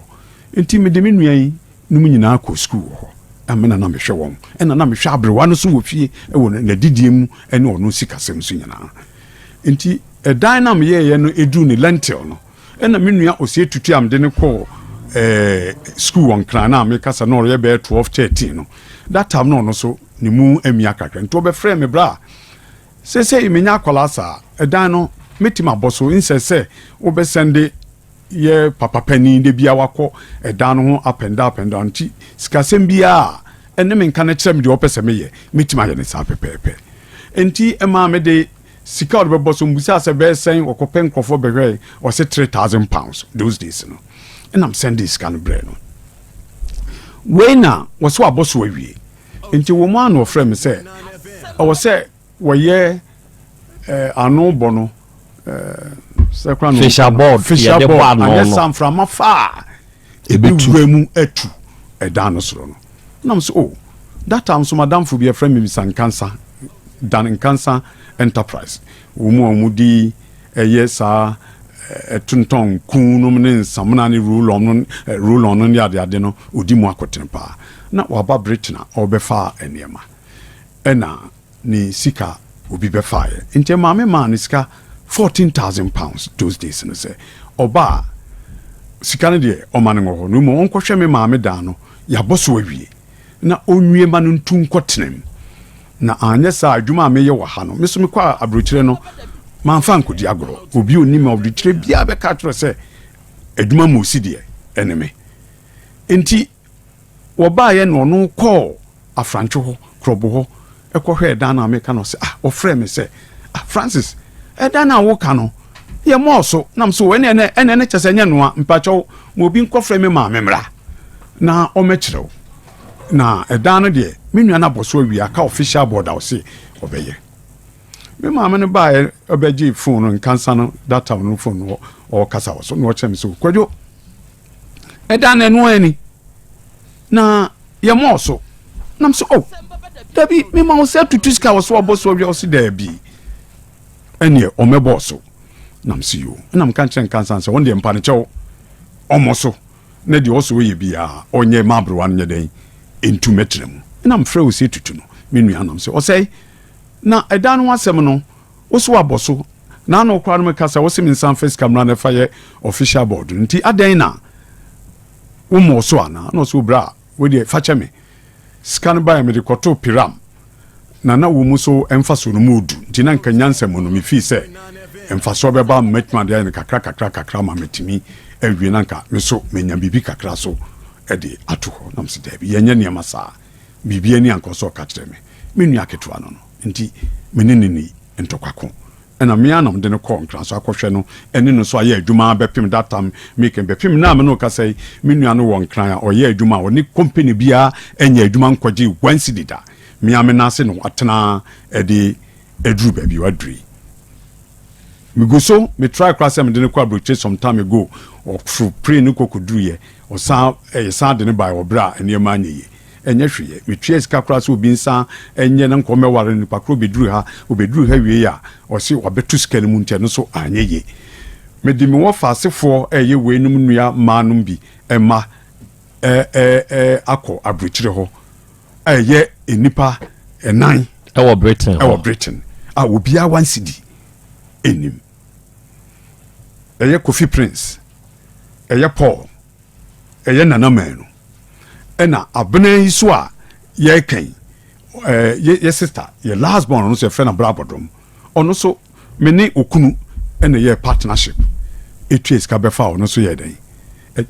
Nti mede me nua yi nom nyinaa kɔ sukuu wɔ hɔ. Na me na na mehwɛ wɔn. Ɛna na mehwɛ aberewa no so wɔ fie wɔ n'adidie mu ne ɔno sikasɛm so nyinaa. Nti ɛdan no a meyɛeɛ no ɛduru ne lentil no, ɛna me nua Osei Tutu a mede no kɔɔ eh, sukuu wɔ Nkran no a mekasa na ɔyɛ bɛyɛ 12, 13 no, that time na ɔno so ne mu amia kakra. Nti ɔbɛfrɛɛ me bra seesei menya akwadaa saa, ɛdan no mɛtumi abɔ so nsɛ sɛ wobɛsɛnde yɛ papa panin da biara wakɔ ɛdan no ho up and down up and down nti sikasɛm biara a ɛne me nka no kyerɛ me deɛ ɔpɛ sɛ meyɛ, mɛtumi ayɛ ne saa pɛpɛɛpɛ. Nti ɛmaa mede sika a ɔde bɛbɔ so mbusaa sɛ bɛyɛ sɛn, ɔkɔpɛ nkurɔfoɔ bɛhwɛe, ɔse £3000 those days no, ɛnam sɛnde sika no brɛ no. Wei na wɔsɛ wabɔ so awie. Nti wɔ mu a na ɔfrɛ me sɛ ɛwɔ sɛ wɔyɛ ano bɔ no sɛ kora no Fascia board, fascia yɛde bɔ board ano anyɛ no. sa mframa fa a ɛbɛwura mu atu ɛdan no soro no. Nam so, oh, that time so madamfo bi ɛfrɛ me Mr Nkansa, Dan Nkansa Enterprise, wɔn mu a wɔn di ɛyɛ saa ɛtontɔn kun nom ne nsamena ne roll-on no, roll-on no ne adeade no, odi mu akotene paa. Na waba Britain a ɔbɛfa nneɛma, ɛna ne sika obi bɛfaeɛ, nti maame maa ne sika £14,000 those days no sɛ ɔba a sika no deɛ ɔma no wɔ hɔ no mmom ɔnkɔhwɛ me maame dan no yɛabɔ so awie na ɔnwie ma no ntu nkɔtenam. Na anyɛ saa, adwuma a meyɛ wɔ ha no, me so mekɔ a aburokyerɛ no mamfa nkɔdi agorɔ. Obi onim aburokyerɛ biara bɛka kyerɛ sɛ adwuma ma osi deɛ ɛne me. Nti wɔbaeɛ na ɔno kɔɔ Afrantwo hɔ, Kurɔbo hɔ, ɛkɔhwɛ ɛdan no a meka no sɛ, ah, wɔfrɛ me sɛ, ah, Francis, ɛdan no a woka no yɛ mɔɔ so. Nam so ɛne ɛne ɛne ɛne kyɛ sɛ ɛnyɛ noa mpakyɛw ma obi nkɔfrɛ me maame mmra na ɔmɛkyerɛw. Na ɛdan no deɛ me nua no abɔ so awie, aka official board a ɔse ɔbɛyɛ. Me maame no baeɛ, ɔbɛgye phone no, Nkansa no, that time no phone no ɔkasa wɔ so na ɔkyerɛ me sɛ, Kwadwo, ɛdan no ɛno ani na yɛ mɔɔ so. Nam so, oh, dabi, mema wo sɛ tutu sika wɔ so ɔbɔ so awie. Ɔse daabi, ɛneɛ ɔmɛbɔɔ so. Nam so yo, ɛna mka nkyerɛ Nkansa sɛ ɔno deɛ mpa no kyɛw, ɔmmɔ so na deɛ ɔsɔ ɔyɛ biara ɔnyɛ ma aberewa no nyɛ dɛn ntu mɛtena mu. Ɛna mfrɛ wo sɛ tutu no me nua, nam sɛ ɔsɛe na ɛdan no ho asɛm no wo so wabɔ so na ano koraa no meka sɛ wo se me nsa mfa sika mmra na ɛfa yɛ official board no, nti adɛn na wommɔɔ so anaa? Na ɔsɛ obra, wei deɛ fa kyɛ me, sika no baeɛ mede kɔtoo Piram na wɔ mu so mfasoɔ no mu odu, nti na nka nyansa mu no mefii sɛ mfasoɔ bɛba mmatumi ade ayɛ no kakra kakra kakra ma matumi awie na nka me so manya biribi kakra so de ato hɔ. Nam sɛ daabi, yɛnyɛ nneɛma saa, biribi ani ankɔ so. Ɔka kyerɛ me me nua ketewa no, nti me ne ne ni ntɔkwako, ɛna me anam de no kɔɔ Nkran so akɔhwɛ no, ɛne no so ayɛ adwuma bɛpem that time meka bɛpem na me no kasa yi, me nua no wɔ Nkran a ɔyɛ adwuma a ɔne company biara ɛnyɛ adwuma nkɔgye 1 cedi da. Me a me nase no atena ɛde aduru baabi waduru yi, megu so me try koraa sɛ mede no kɔ aburokyire some time ago. Ɔforo plane no kɔ kɔduru yɛ, ɔsan ɛyɛ san de no ba wɔ berɛ a nneɛma anyɛ yie, ɛnyɛ hwee. Metua sika koraa sɛ obi nsa ɛnyɛ na nkɔ mɛware no, nipa koro bɛduru ha, obɛduru ha wie a ɔse wabɛto sika no mu, nti ɛno so anyɛ yie. Mede me wɔ faasefoɔ ɛyɛ weinom nua mmaa nom bi ɛma ɛ ɛ ɛ akɔ aburokyire hɔ a ɛyɛ nnipa ɛnan. Ɛwɔ Britain hɔ. Ɛwɔ Britain a obiara 1 cedi ɛnim. Ɛyɛ Kofi Prince, ɛyɛ Paul, ɛyɛ Nana Manu, ɛna abena yi so a yɛreka yi, yɛ sister, yɛ last born no so yɛfrɛ no Abrabɔdɔm. Ɔno so me ne okunu ɛna yɛ partnership etua sika bɛfa. Ɔno so yɛ dɛn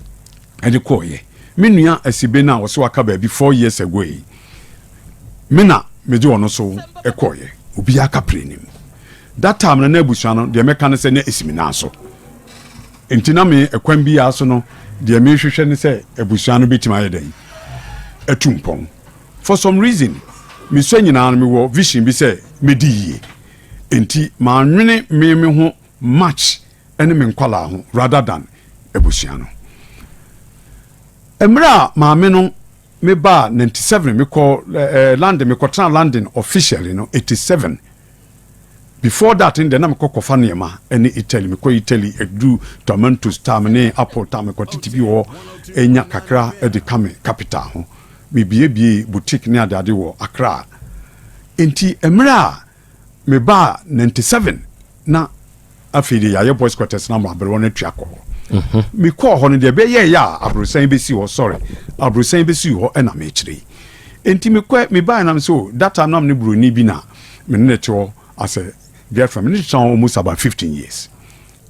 ɛde kɔɔyɛ. Me nua Asibe no a ɔso aka baabi 4 years ago yi, me na megye ɔno so ɛkɔɔyɛ. Obiara ka pere nim that time no na abusua no deɛ mɛka no sɛ na esi me nan so, nti na me ɛkwan biara so no deɛ mehwehwɛ ne sɛ abusua no bɛtumi ayɛ dɛn atu mpɔn. For some reason mesua nyinaa no mewɔ vision bi sɛ mɛdi yie, nti manwene me ho much ɛne me nkwalaa ho rather than abusua no. Mmerɛ a maame no mebaa 97, mekɔ London, mekɔtena London officially no 87. Before that no deɛ na mekɔ kɔfa nneɛma ɛne Italy. Mekɔ Italy ɛduru tomatoes time ne apple time, mekɔ tete bi wɔ hɔ ɛnya kakra ɛde ka me capital ho. Mebiebie boutique ne adeade wɔ Accra. Nti mmerɛ a mebaa 97 na afei de yɛayɛ boys quarters na ma aberewa no atua kɔ hɔ. Mekɔɔ hɔ no deɛ ɛbɛyɛ yɛ a aburosan bɛsi hɔ, sorry, aburosan bɛsi hɔ ɛna mekyerɛ yi. Nti mekɔ mebaeɛ nam sɛ that time nam ne buroni bi na me ne ne te hɔ as a girlfriend. Me ne tena almost about 15 years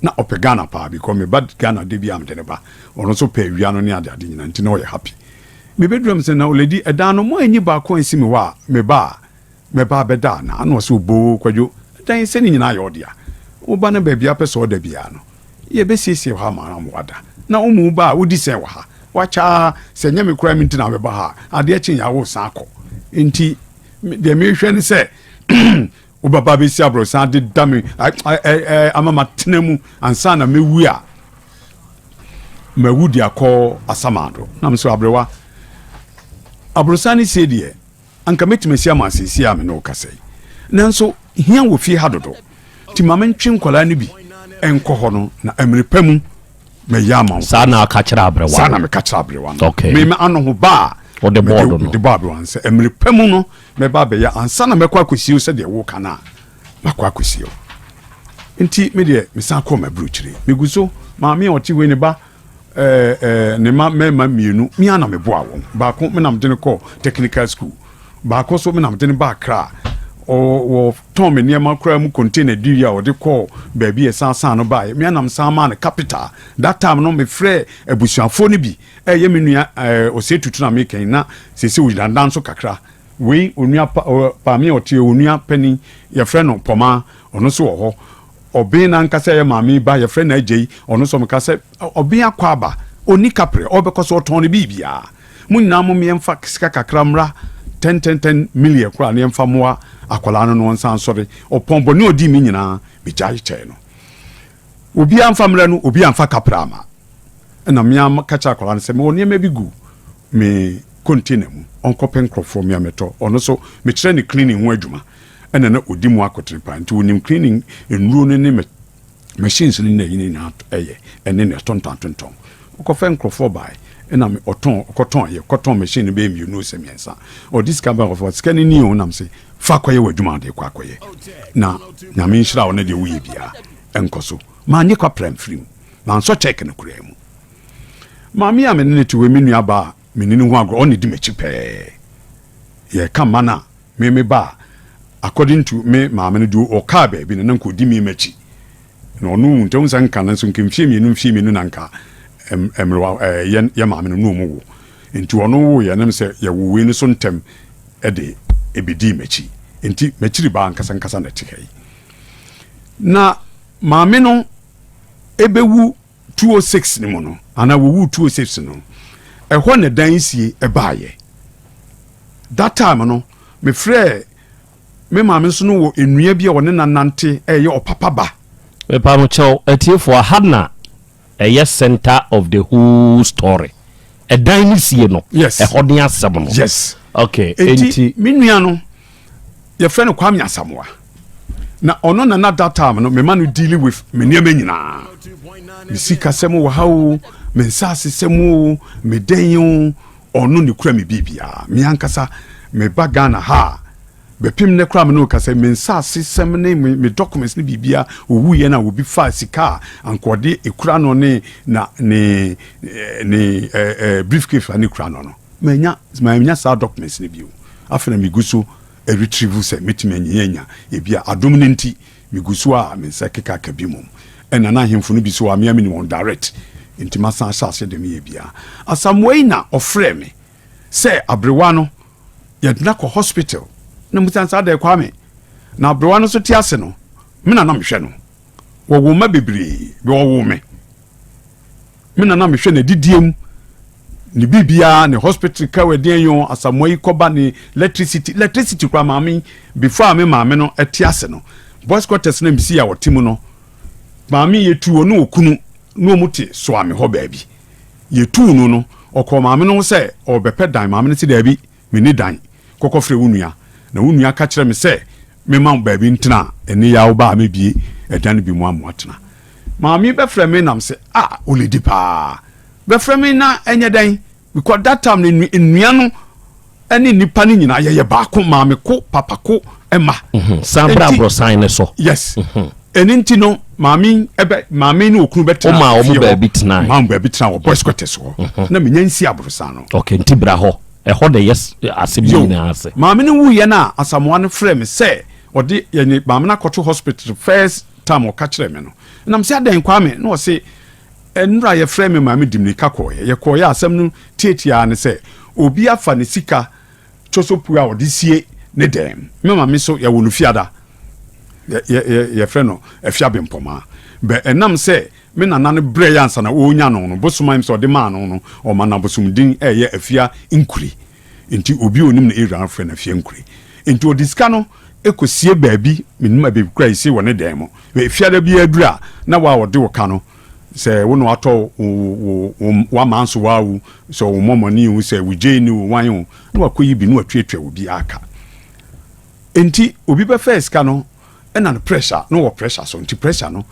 na ɔpɛ Ghana paa because meba Ghana de bi a mede ne ba, ɔno nso pɛ awia no ne ade ade nyina, nti na ɔyɛ happy. Mebɛdura m sɛ na olady ɛdan no mo anyi baako ansi me hɔ a meba a mɛba abɛda na ana ɔsɛ oboo Kwadwo dan sɛ ne nyinaa yɛ ɔdea, woba no baabi apɛ sɛ ɔda biara no yɛbɛsiesie hɔ ama ama wada na womu ba a wodi sɛn wɔ ha wakyaa sɛ nyɛ me koraa mi nti na wobɛba ha, adeɛ kye yɛ wo san kɔ. Nti deɛ mehwɛ ne sɛ wobɛba bɛsi aborɔsan de da me ama matena mu ansa na mɛwu a mawu de akɔ asamado. Na mesɛ aberewa aborɔsan no sie deɛ anka mɛtumi asi ama asiesie a me ne wo kasa yi, nanso hia wɔ fie ha dodo nti ma mentwe nkwadaa no bi nkɔ hɔ no na mmerɛ pa mu mɛyɛ ama wo. Saa na aka kyerɛ aberewa? Saa na meka kyerɛ aberewa no. Meme ano ho ba a Wode bɔɔdo no. Mede bɔɔ aberewa no sɛ mmerɛ pa mu no mɛba abɛyɛ ansa na mɛkɔ akɔsie wo sɛdeɛ woka no a makɔ akɔsie wo. Nti medeɛ mesan kɔɔ m'aburokyire, megu so maame a ɔte wei ne ba ne ma mmarima mmienu mea na meboa wɔn. Baako me na mede no kɔɔ technical school, baako so me na mede no ba Accra, wɔtɔn me nneɛma koraa mu container di a ɔde kɔɔ baabi a ɛsan san no baeɛ, mea nam san maa no capital. That time no mefrɛ abusuafoɔ no bi, ɛyɛ me nua ɔsɛ tutu na mekɛn na sese ogyina nso kakra wei onua pa paame a ɔte onua panin yɛfrɛ no Pɔma, ɔno nso wɔ hɔ. Ɔbɛn nankasa yɛ maame ba yɛfrɛ no Agya yi, ɔno nso meka sɛ ɔbɛn akɔ aba ɔni kaprɛ ɔbɛkɔ so ɔtɔn no biribiara, mo nyinaa mo yɛmfa sika kakra mmra 10 10 10 million koraa ne yɛmfa mmoa akwadaa no no ɔnsan sɔre ɔpɔn bɔne ɔdi mi nyinaa megyae kyɛɛ no. Obiara mfa mmerɛ no, obiara mfa kaprɛ ama ɛna mmea ka kyerɛ akwadaa no sɛ mewɔ nneɛma bi gu me container mu, ɔnkɔpɛ nkurɔfoɔ mmea mɛtɔ. Ɔno so mekyerɛ ne cleaning ho adwuma ɛna na ɔdi mu akotene paa nti onim cleaning nnuro no ne machines no na ɛyi ne nyinaa ɛyɛ ɛne ne ɛtontɔn tontɔn. Ɔkɔfɛ nkurɔfoɔ bae ɛna me ɔtɔn ɔkɔtɔn yɛ kɔtɔn machine no bɛyɛ mmienu sɛ mmiɛnsa, ɔde sika ba ɔfɔ sika no ni o nam sɛ fa akɔyɛ wɔ adwuma de kɔ akɔyɛ na Nyame nhyira wo ne deɛ woyɛ biara ɛnkɔ so. Maanye kwapra mfiri mu, mansɔ check no koraa mu. Maame a mene ne te wɔ me nua ba a mene ne ho agorɔ, ɔne di m'akyi pɛɛ. Yɛka ma no a me me ba a according to me maame no deɛ ɔkaa baabi no na nka ɔdi me m'akyi na ɔno ntam sɛ nka no nso nka mfie mmienu mfie mmienu na nka mmerewa yɛ maame no na ɔmu wo nti ɔno wo yɛ nam sɛ yɛwo wei no so ntɛm ɛde ɛbɛdii m'akyi nti m'akyiri baa nkasa nkasa na ɛte ha yi. Na maame no ɛbɛwu 206 no mu no anaa wɔwu 206 no ɛhɔ na dan sie ɛbaayɛ. That time no mefrɛ me maame nso no wɔ nnua bi a ɔne nanante ɛyɛ ɔpapa ba. Mepa mo kyɛw, atiefoɔ, ha na ɛyɛ center of the whole story, ɛdan ne sie no. Ɛhɔ ne asɛm no. Okay. Enti enti me nua no yɛfrɛ no Kwame Asamoa na ɔno na na that time no mema no deal with me nneɛma nyinaa, me sikasɛm wɔ ha o, me nsaasesɛm o, me dan o, ɔno ne kura me biribiara. Me ankasa meba Ghana ha a bɛpem ne kora me ne woka sɛ me nsaasesɛm ne me documents ne biribia ɔwuiɛ no a obi faa sika a anka ɔde ekura no ne na ne briefcase a ne kura no manya saa documents no bio. Afei na megu so retrieve sɛ mɛtumi anya anya ebi a adom no nti megu so a me nsa keka ka bi mom ɛna na ahemfo no bi so a mea mene wɔn direct nti masan ahyɛ ase de meyɛ biara. Asamoa yi na ɔfrɛ me sɛ aberewa no yɛdena kɔ hospital na musan saa dɛ Kwame na aberewa no nso te ase no me na na mehwɛ no, wɔwo mma bebree bɛ wɔwo me na na mehwɛ n'adidie mu ne biribiara ne hospital ka wɔ yɛn Asamoa yi kɔba ne electricity kora maame before a me maame no ɛte ase no boys quarters na msi a ɔte mu no maame yɛtu ɔne okunu na ɔmu te soame hɔ baabi. Yɛtuu no ɔkɔ maame no ho sɛ ɔbɛpɛ dan, maame no sɛ daabi, menni dan, kɔkɔ frɛ wo nua na wo nua ka kyerɛ me sɛ Mema wo baabi ntena a, ɛne yaw ba a mɛbie ɛdan bi mu ama woatena. Maame bɛfrɛ me nam sɛ, ah, oledi paa. Bɛfrɛ me na ɛnyɛ dɛn? Because that time no nnua no ɛne nnipa no nyinaa yɛyɛ baako, maame ko, papa ko, ɛma. Mhm. San bra aborosan no so. Yes. Mhm. Ɛne nti no maame ɛbɛ maame ne okunu bɛtena. Ɔma wɔn baabi tena. Ɔma wɔn baabi tena wɔ boys quarters hɔ. Mhm. Na menya nsi aborosan no. Okay, nti bra hɔ. Ɛhɔ na ɛyɛ asɛm yi nyinaa ase. Maame no wuiɛ no a Asamoah no frɛɛ me sɛ ɔde yɛne maame no akɔto hospital first time ɔka kyerɛɛ me no. Na mese adɛn Kwame? Na ɔse nnora yɛfrɛɛ me maame di mmirika kɔeɛ. Yɛkɔeɛ a asɛm no tiatiaa ne sɛ obi afa ne sika kyɔsɔpuo a ɔde sie ne dan mu. Me maame nso yɛwɔ no fiada. Yɛfrɛ no Afiabempɔmaa. Bɛ ɛnam sɛ Me nana no brɛe ansa na ɔrenya no no, bosom a sɛ ɔde maa no no, ɔma no abosom din a ɛyɛ Afia Nkure. Nti obi a ɔnim no area no frɛ no Afia Nkure. Nti ɔde sika no kɔsie baabi, mennim baabi koraa a ɛsie wɔ ne dan mu. Fiada biara duru a, na wo a ɔde wo ka no, sɛ wo na watɔ wo wo wo w'amansowa o, sɛ wo mɔmɔne o, sɛ wo gyeene o, wan o, na wakɔyi bi na watuatua obiara ka. Nti obi bɛfɛɛ sika no, ɛna no pressure, na ɔwɔ pressure so, nti pressure no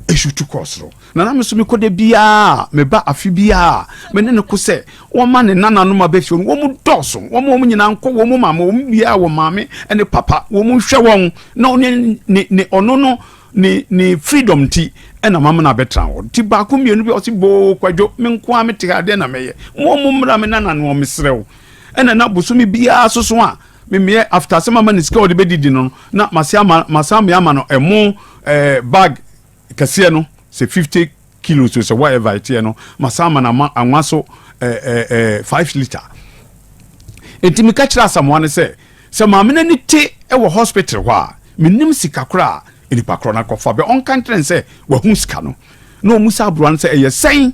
Esu tu kɔɔ soro. Na na me nso mekɔ da biara, meba afe biara, me ne no ko sɛ wɔmma ne nananom aba fie no, wɔn dɔɔso, wɔn wɔn nyinaa nkɔ wɔn maame, wɔn biara wɔ maame ne papa, wɔn nhwɛ wɔn, na ɔne ne ne ɔno no ne ne freedom nti ɛna mama no abɛtena hɔ. Nti baako mmienu bi ɔsi boo kwadwo, me nko ara mete ha deɛ na mɛyɛ, mo wɔn mmra me nananom mesrɛ wo. Ɛna na bosome biara soso a memeɛ after sɛ mama ne sika ɔde bɛdidi no na mase ama masan me ama no ɛmo ɛɛ bag kɛseɛ no sɛ 50 kilos o sɛ whatever ɛteɛ no masan ama no ama anwa so ɛɛ ɛɛ ɛɛ 5 litre nti meka kyerɛ Asamoah no sɛ sɛ maame no ani te wɔ hospital hɔ a menim sika korɔ a nipa korɔ no akɔfa bɛ ɔnka nkyerɛ no sɛ wahu sika no na ɔmusa aberewa no sɛ ɛyɛ sɛn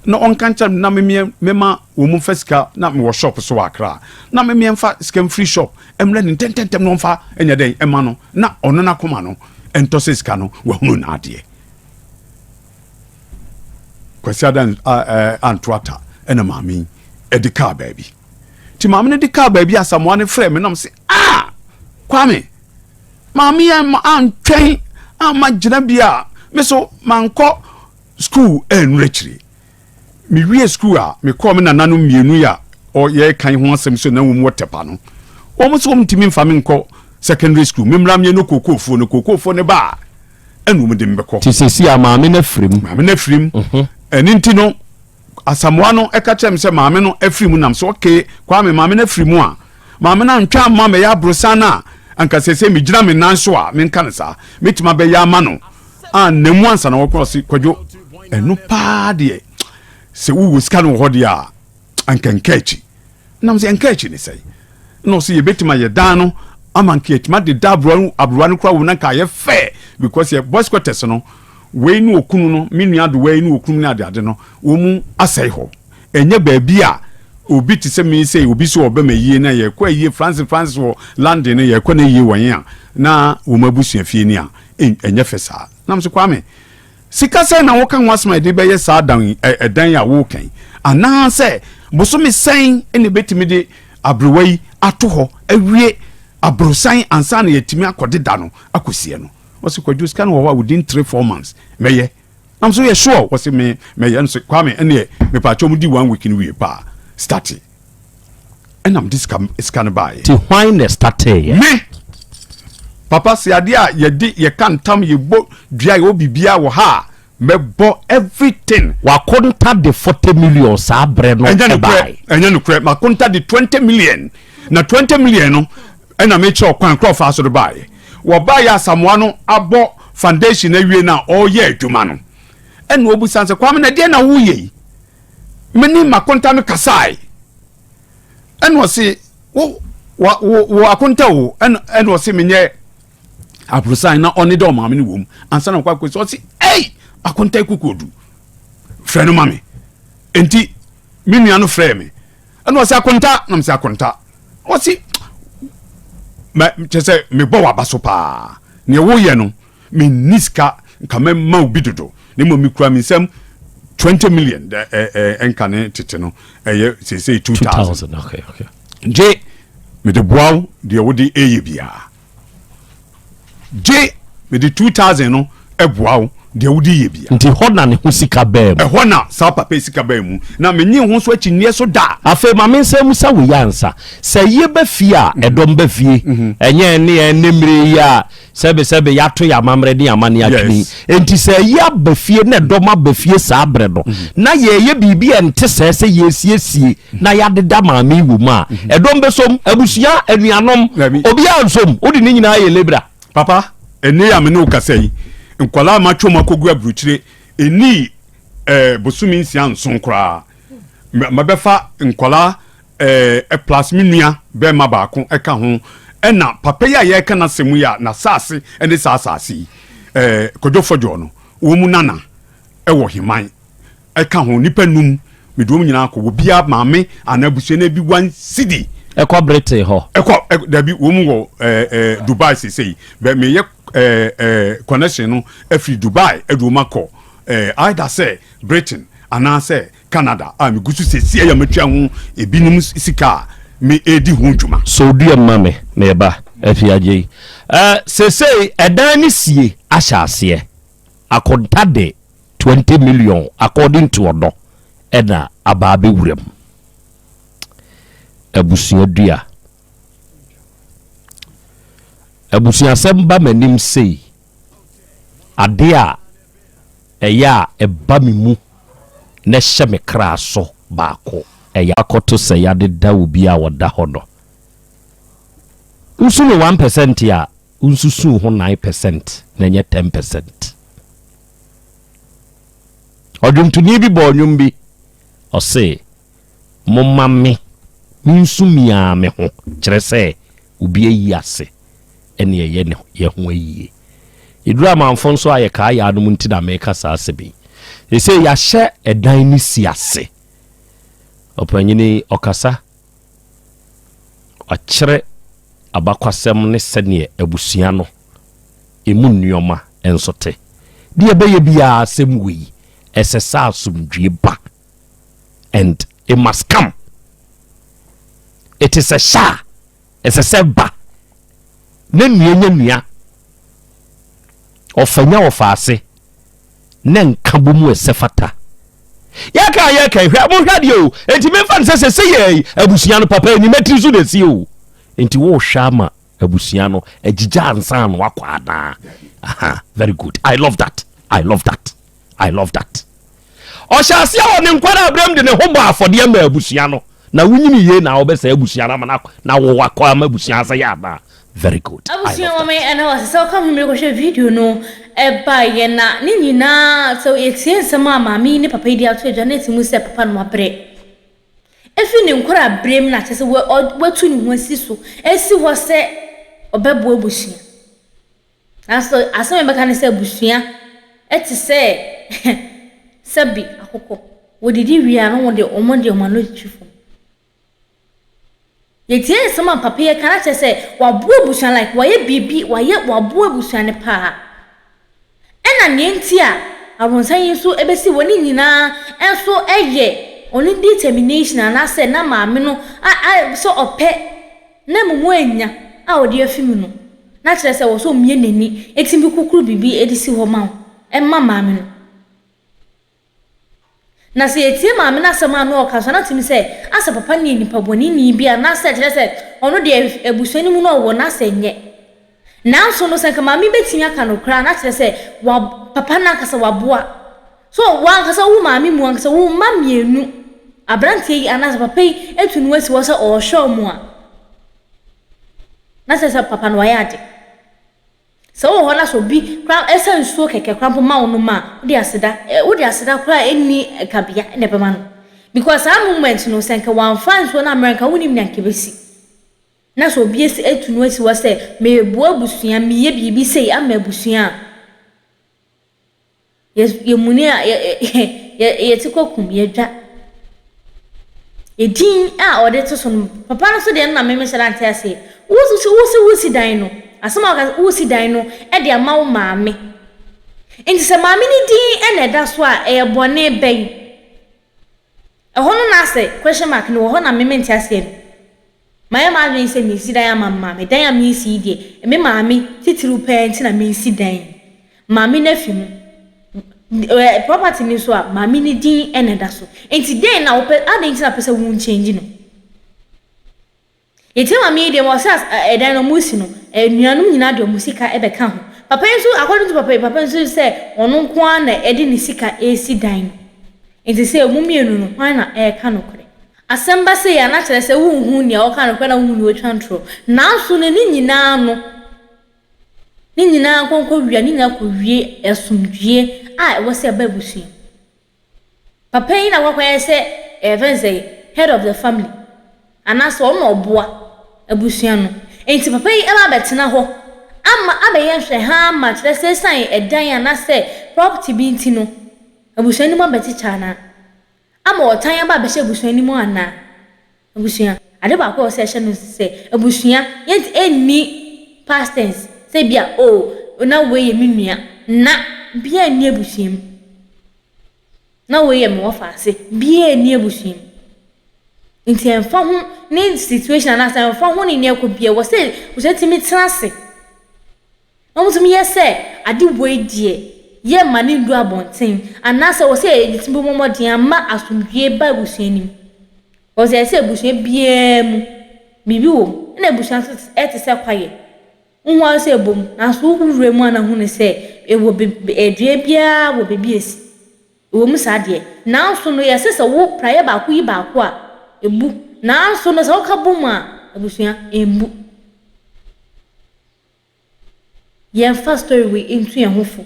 na ɔnka nkyerɛ me na memeɛ mema wɔn mfa sika na mewɔ shop so wɔ Accra na memeɛ mfa sika mfiri shop mmerɛ no ntɛntɛntɛm na ɔmfa nyɛ dɛn ɛma no na ɔno n'akoma no ɛntɔ sɛ sika no wahunu n'adeɛ. Kwasi Adan anto ata ɛna maame yi ɛde kaa baabi nti maame no de kaa baabi Asamoah no frɛ me nam sɛ ah Kwame maame yi antwɛn amma gyinabea a me so mankɔ sukuu annuru akyiri. Mewie sukuu a, mekɔɔ me nananom mmienu yi a yɛreka yi ho asɛm sɛ na wɔn wɔ Tɛpa no. Wɔn nso wɔntumi mfa me nkɔ secondary school. Me mmra meɛ no kookoofoɔ no, kookoofoɔ no ba a, ɛna wɔn de me bɛkɔ. Te sɛsi a maame no afiri mu. Maame no afiri mu. Ɛno nti no, Asamoah no ka kyerɛɛ me sɛ maame no afiri mu nam sɛ okay Kwame maame no afiri mu a maame no antwa amma mɛyɛ aborosan no a anka sɛsɛ megyina me nan so a menka no saa mɛtumi abɛyɛ ama no a na mu ansa na wɔkɔ ɔse Kwadwo ɛno paa deɛ sɛ wowɔ sika no wɔ hɔ deɛ a anka nka akyi Nam sɛ nka akyi ne sɛn? Na ɔsɛ yɛbɛtumi ayɛ dan no ama nka yɛtumi ade da aberewa aberewa no koraa wɔ mu na nka ayɛ fɛ because yɛ boys quarters no wei ne okunu no me nua de wei ne okunu ne ade ade no wɔn mu asɛe hɔ ɛnyɛ baabi a obi te sɛ me sɛ obi sɛ ɔbɛma yie na yɛkɔ ayie Francis Francis wɔ London no yɛkɔ na yie wɔn a na wɔn abusua fie ni a ɛnyɛ fɛ saa nam so Kwame Sika sɛn na woka ho asɛm a yɛde bɛyɛ saa dan yi, ɛ, ɛdan yi a woreka yi? Anaasɛ bosome sɛn na ebetumi de aberewa yi ato hɔ awie aborosan ansa na yɛatumi akɔde da no akɔsie no? Ɔse, Kwadwo, sika no wɔ hɔ a within 3, 4 months mɛyɛ. Na me so yɛ sure? Ɔse, me, mɛyɛ. Nso Kwame, ɛneɛ mepaakyɛw mudi one week no wie paa, starte. Ɛna mede sika, sika no baeɛ. Nti hwan na ɛstarteeɛ? Me! Papa, se adeɛ a yɛde yɛka ntam, yɛbɔ dua, yɛwɔ biribiara wɔ ha a, mɛbɔ everything. W'akonta de 40 million saa berɛ no Ɛnyɛ nokorɛ, baeɛ. ɛnyɛ nokorɛ. M'akonta de 20 million. Na 20 million no, ɛna mekyerɛ ɔkwan korɔ ɔfaa so de baeɛ. Wɔbaeɛ a Asamoah no abɔ foundation awie no a ɔreyɛ adwuma no, ɛna ɔbisa no sɛ, Kwame, na ɛdeɛn na woreyɛ yi? Me ne m'akonta no kasae. Ɛna ɔse, wo, wo, wo, wo akonta o. Ɛna, ɛna ɔse menyɛ aborosan na ɔne dɛ ɔmaame no wom ansa na ɔkɔ akɔsi. Ɔse, ei, akonta kukuodu, frɛ no ma me. Enti me nua no frɛɛ me. Ɛna ɔse akonta, na mese akonta. Ɔse, mɛ, kyɛ sɛ mebɔ w'aba so paa. Nea woyɛ no, Menni sika nka mɛma obi dodo na mmom mekura me nsam 20 million ɛnka ne tete no ɛyɛ seesei 2000 gye mede boa wo deɛ wode ɛyɛ biara. Gye mede 2000 no boa wo deɛ wode yɛ bia. Nti hɔ na ne ho sika baa mu. Ɛhɔ na saa papa yi sika baa mu. Na mennye ho nso akyinnyeɛ so da. Afei ma mensan mmisa wei ansa. Sɛ ayie ba fie a, ɛdɔm ba fie. Ɛnyɛ ɛne ɛnnɛ mmerɛ yi a sɛbesɛbe yɛato yɛn amammerɛ ne yɛn amanneɛ atwene yi. Enti sɛ ayie aba fie na ɛdɔm aba fie saa berɛ no, na yɛreyɛ biribi a ɛnte sɛɛ sɛ yɛresiesie na yɛadeda maame yi wɔ mu a, ɛdɔm bɛsɔ mu. Abusua, anuanom, obiara nsɔ mu. Wode ne nyinaa yɛ lebra. Papa, ɛnnɛ yi a me ne wo kasa yi, nkwadaa a matwe wɔn akɔgu aburokyire, ɛnnii eh, bosome nsia nson koraa. Mabɛfa nkwadaa eh, plus me nua bɛrima baako ɛka ho, ɛna papa yi a yɛreka n'asɛm yi a n'asaase ne saa asaase yi, eh, Kwadwo Fɔdwoɔ no, wɔn mu nana ɛwɔ Heman. Ɛka ho, nnipa num, mede wɔn nyinaa kɔ, obiara maame anaa abusuani bi one cedi. Ɛkɔ Britain hɔ. Ɛkɔ, ɛ, dabi, wɔn wɔ ɛɛ ɛɛ Dubai seesei, bɛ meyɛ ɛɛ ɛɛ connection no afiri Dubai ɛde wɔn akɔ ɛɛ either sɛ Britain anaasɛ Canada a megu so seesei a matua ho ebinom sika a me edi ho dwuma. So dua ma me, meba, Afiagyei. Ɛɛ seesei ɛdan no sie ahyɛ aseɛ. Akonta de 20 million according to ɔdɔ ɛna aba abɛwura mu. Abusua dua. Abusuasɛm ba m'anim sei, adeɛ a ɛyɛ a ɛba me mu na ɛhyɛ me kra so baako ɛyɛ. Akɔto sɛ yɛadeda obi a ɔda hɔ no. Wosu no 1% a, wonsusuu ho 9% na ɛnyɛ 10%. Ɔdwomtoni bi bɔɔ nnwom bi, ɔse, Momma me mensu me ara me ho, kyerɛ sɛ obi ayi ase ɛne ɛyɛ ne yɛ ho ayie. Ɛduru amanfo nso a yɛkaa yɛ anom nti na meka saa asɛm yi. Seesei yɛahyɛ ɛdan no si ase. Ɔpanyini ɔkasa Wakyerɛ abakwasɛm ne sɛdeɛ abusua no ɛmu nnoɔma nso te. Deɛ ɛbɛyɛ biara asɛm wei ɛsɛ sɛ asomdwie ba and it must come. It is a hyɛ a ɛsɛ sɛ ɛba na nua nya nua, ɔfa nya ɔfa ase. na nka bɔ mu ɛsɛ fata. Yɛka a yɛka hwɛ monhwɛ adeɛ o enti memfa no sɛ sɛ sɛ yɛ abusua no papa anim atiri so na ɛsi o enti wohwɛ ama abusua no agyigya ansa na wakɔ anaa. Aha, very good, I love that, I love that, I love that. Ɔhyɛ aseɛ wɔ ne nkwara aberɛm de ne ho bɔ afɔdeɛ ma abusua no na wonyini yie na wobɛsɛ abusua no ama na na wowakɔ ama abusua asɛ yɛ anaa. Very good. I Abusua love wɔ me that. ɛna wɔ sɛ ɔka ho mekɔhwɛ video no ɛbaeɛ na ne nyinaa sɛ yɛtie nsɛm a maame yi ne papa yi de ato adwa na ɛte mu sɛ papa no wabrɛ ɛfiri ne nkora berɛ mu na kyɛ sɛ watu ne ho asi so asi hɔ sɛ ɔbɛboa abusua. Nanso asɛm a yɛbɛka ne sɛ abusua te sɛ sɛbe akokɔ. Wɔdidi wie a na wɔde wɔn de wɔn ano twitwi fam. Yɛtie nsɛm a papa yi ka na kyerɛ sɛ waboa abusua like wayɛ biribi wayɛ waboa abusua no paa. Ɛna nea nti a abronsan yi nso ɛbɛsi wɔ ne nyinaa nso yɛ ɔno determination anaasɛ na maame no a a sɛ ɔpɛ na mmom wannya a ɔde afi mu no, na kyerɛ sɛ ɛwɔ sɛ omia n'ani tumi kukuru biribi de si hɔ ma wo, ma maame no. Na sɛ yɛtie maame no asɛm a na ɔka nso a, na tumi sɛ asɛ papa no yɛ nipa bɔneni bi anaasɛ kyerɛ sɛ ɔno deɛ abusua no mu no ɔwɔ n'asɛ nyɛ. Nanso no sɛ nka maame bɛtumi aka no koraa na kyerɛ sɛ wa papa no ankasa waboa. So wankasa wo maame mu ankasa wo mma mmienu, aberanteɛ yi anaasɛ papa yi atu no asi hɔ sɛ ɔrehwɛ wɔn a, na kyerɛ sɛ papa no wayɛ ade. Sɛ wowɔ hɔ na sɛ obi koraa ɛsa nsuo kɛkɛ koraa mpo ma wo nom a, wode aseda, wode aseda koraa a ɛnni kabea na ɛbɛma no. Because saa moment no sɛ nka wamfa nsuo no ammrɛ nka wonim nea nka ɛbɛsi. Na sɛ obi asi atu no asi hɔ sɛ mereboa abusua, mereyɛ biribi sei ama abusua a, yɛ yɛmuni a yɛ yɛ yɛte kɔ kum, yɛdwa. Edin a ɔde to so no, papa no nso deɛ no na me mehyɛ da nte aseɛ. Wosi wosi wosi dan no, asɛm a wɔka wosi dan no de ama wo maame. Nti sɛ maame no din na ɛda so a, ɛyɛ bɔne bɛn? Ɛhɔ no na asɛ question mark no wɔ hɔ na me mente aseɛ no. Mayɛ m'adwene sɛ meresi dan ama me maame. Dan a meresi yi deɛ, me maame titiriw paa nti na meresi dan yi. Maame no afi mu. Ɛ property no nso a, maame no din na ɛda so. Nti dɛn na wopɛ, adɛn nti na wopɛ sɛ wo nkyɛngyi no? Yɛtie maame yi deɛ, ɔsɛ as ɛdan no wɔresi no, anuanom nyinaa de wɔn sika bɛka ho. Papa yi nso, according to papa yi, papa yi nso sɛ ɔno nko ara na ɛde ne sika resi dan no. Nti sɛ mo mmienu no, hwan na ɛreka nokorɛ? Asɛm ba sei a, na kyerɛ sɛ wonhu nea ɔka nokorɛ na wonhu nea ɔtwa ntorɔ. Nanso no, ne nyinaa no, ne nyinaa nkɔnkɔwia, ne nyinaa kɔwie asomdwoeɛ a ɛwɔ sɛ ɛba abusua mu. Papa yi na wakɔyɛ sɛ yɛfrɛ no sɛ head of the family anaasɛ ɔno na ɔboa abusua no. Nti papa yi ɛba abɛtena hɔ ama abɛyɛ nhwɛhaa ama kyerɛ sɛ ɛsiane ɛdan anaasɛ property bi nti no abusua no mu abɛkyekyɛ anaa? Ama ɔtan aba abɛhyɛ abusua no mu anaa? Abusua, ade baako a ɛwɔ sɛ yɛhyɛ no nso sɛ abusua yɛnt ɛnni past tense sɛ ebia oh na wei yɛ me nua na biaa nni abusua mu. Na wei yɛ me wɔfaase biaa nni abusua mu. Nti ɛmfa ho ne situation anaasɛ ɛmfa ho ne nea ɛkɔ biaa ɛwɔ sɛ abusua tumi tena ase. Na wɔtumi yɛ sɛ ade wei deɛ yɛmma no ndu abɔnten anaasɛ wɔ sɛ yɛtumi bɔ mmɔden ama asomdwoeɛ ba abusua no mu. Wɔ sɛ ɛsɛ abusua biara mu biribi wɔ mu ɛna abusua nso ɛte sɛ kwaeɛ. Wohu ara sɛ ɛbɔ mu nanso wo wura mu a na hunu sɛ ɛwɔ dua biara wɔ baabi a ɛsi. Ɛwɔ mu saa deɛ, nanso no yɛse sɛ wo praeɛ baako yi baako a, ɛbu. Nanso no sɛ woka bɔ mu a, abusua ɛmmu. Yɛnfa story wei ntu yɛn ho fo.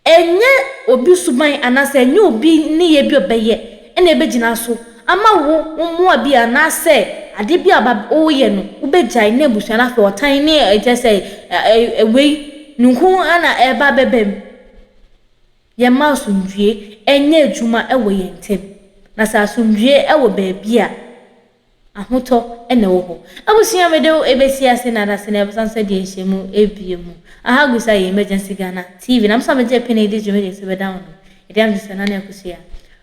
Ɛnyɛ obi suban anaasɛ ɛnyɛ obi nneyɛɛ bi a ɔbɛyɛ na ɛbɛgyina so ama wo wo mmoa bi anaasɛ adeɛ bi a ɔba woyɛ no wobɛgyae na abusua no afei ɔtan ne kyerɛ sɛ wei nunku na ɛreba abɛba mu. Yɛmma asomdwoeɛ nyɛ adwuma wɔ yɛn ntam. Na sɛ asomdwoeɛ wɔ baabi a, Ahotɔ na ɛwɔ hɔ. Abusua mede wo ɛbɛsi ase na adase na yɛbɛsan nso adi nhyiamu bio mu. Aha gu so ayɛ Emergency Ghana TV na mso a megye pene di dwumadie so bɛda wo no. Ɛde am sɛ Nana Akosua.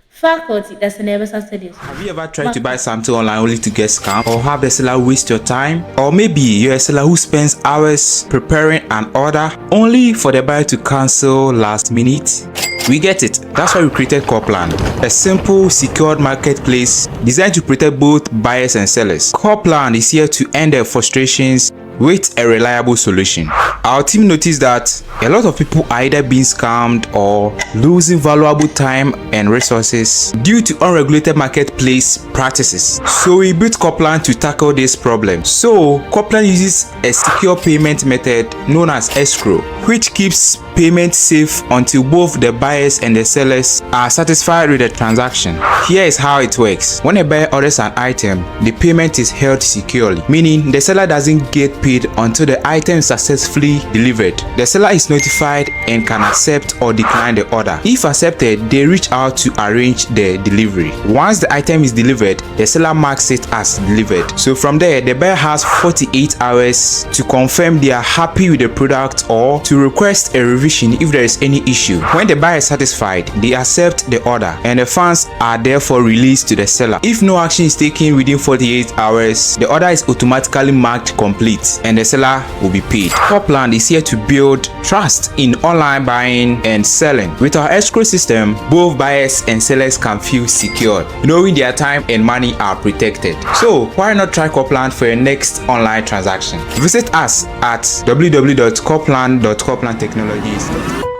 Faculty dase na yɛbɛsan nso adi nhyiamu. Have you ever tried to buy something online only to get scammed or have the seller waste your time? Or maybe you're a seller who spends hours preparing an order only for the buyer to cancel last minute? We get it. That's why we created Corplan, a simple, secured marketplace designed to protect both buyers and sellers. Corplan is here to end their frustrations with a reliable solution. Our team noticed that a lot of people are either being scammed or losing valuable time and resources due to unregulated marketplace practices. So we built Corplan to tackle this problem. So Corplan uses a secure payment method known as escrow, which keeps payment safe until both the buyers and the sellers are satisfied with the transaction. Here is how it works. When a buyer orders an item, the payment is held securely, meaning the seller doesn't get paid until the item is successfully delivered. The seller is notified and can accept or decline the order. If accepted, they reach out to arrange the delivery. Once the item is delivered, the seller marks it as delivered. So from there, the buyer has 48 hours to confirm they are happy with the product or to request a revision if there is any issue. When the buyer is satisfied, they accept the order and the funds are therefore released to the seller. If no action is taken within 48 hours, the order is automatically marked complete and the seller will be paid. Copland is here to build trust in online buying and selling. With our escrow system, both buyers and sellers can feel secure, knowing their time and money are protected. So why not try Copland for your next online transaction? Visit us at www.copland.coplandtechnologies.com.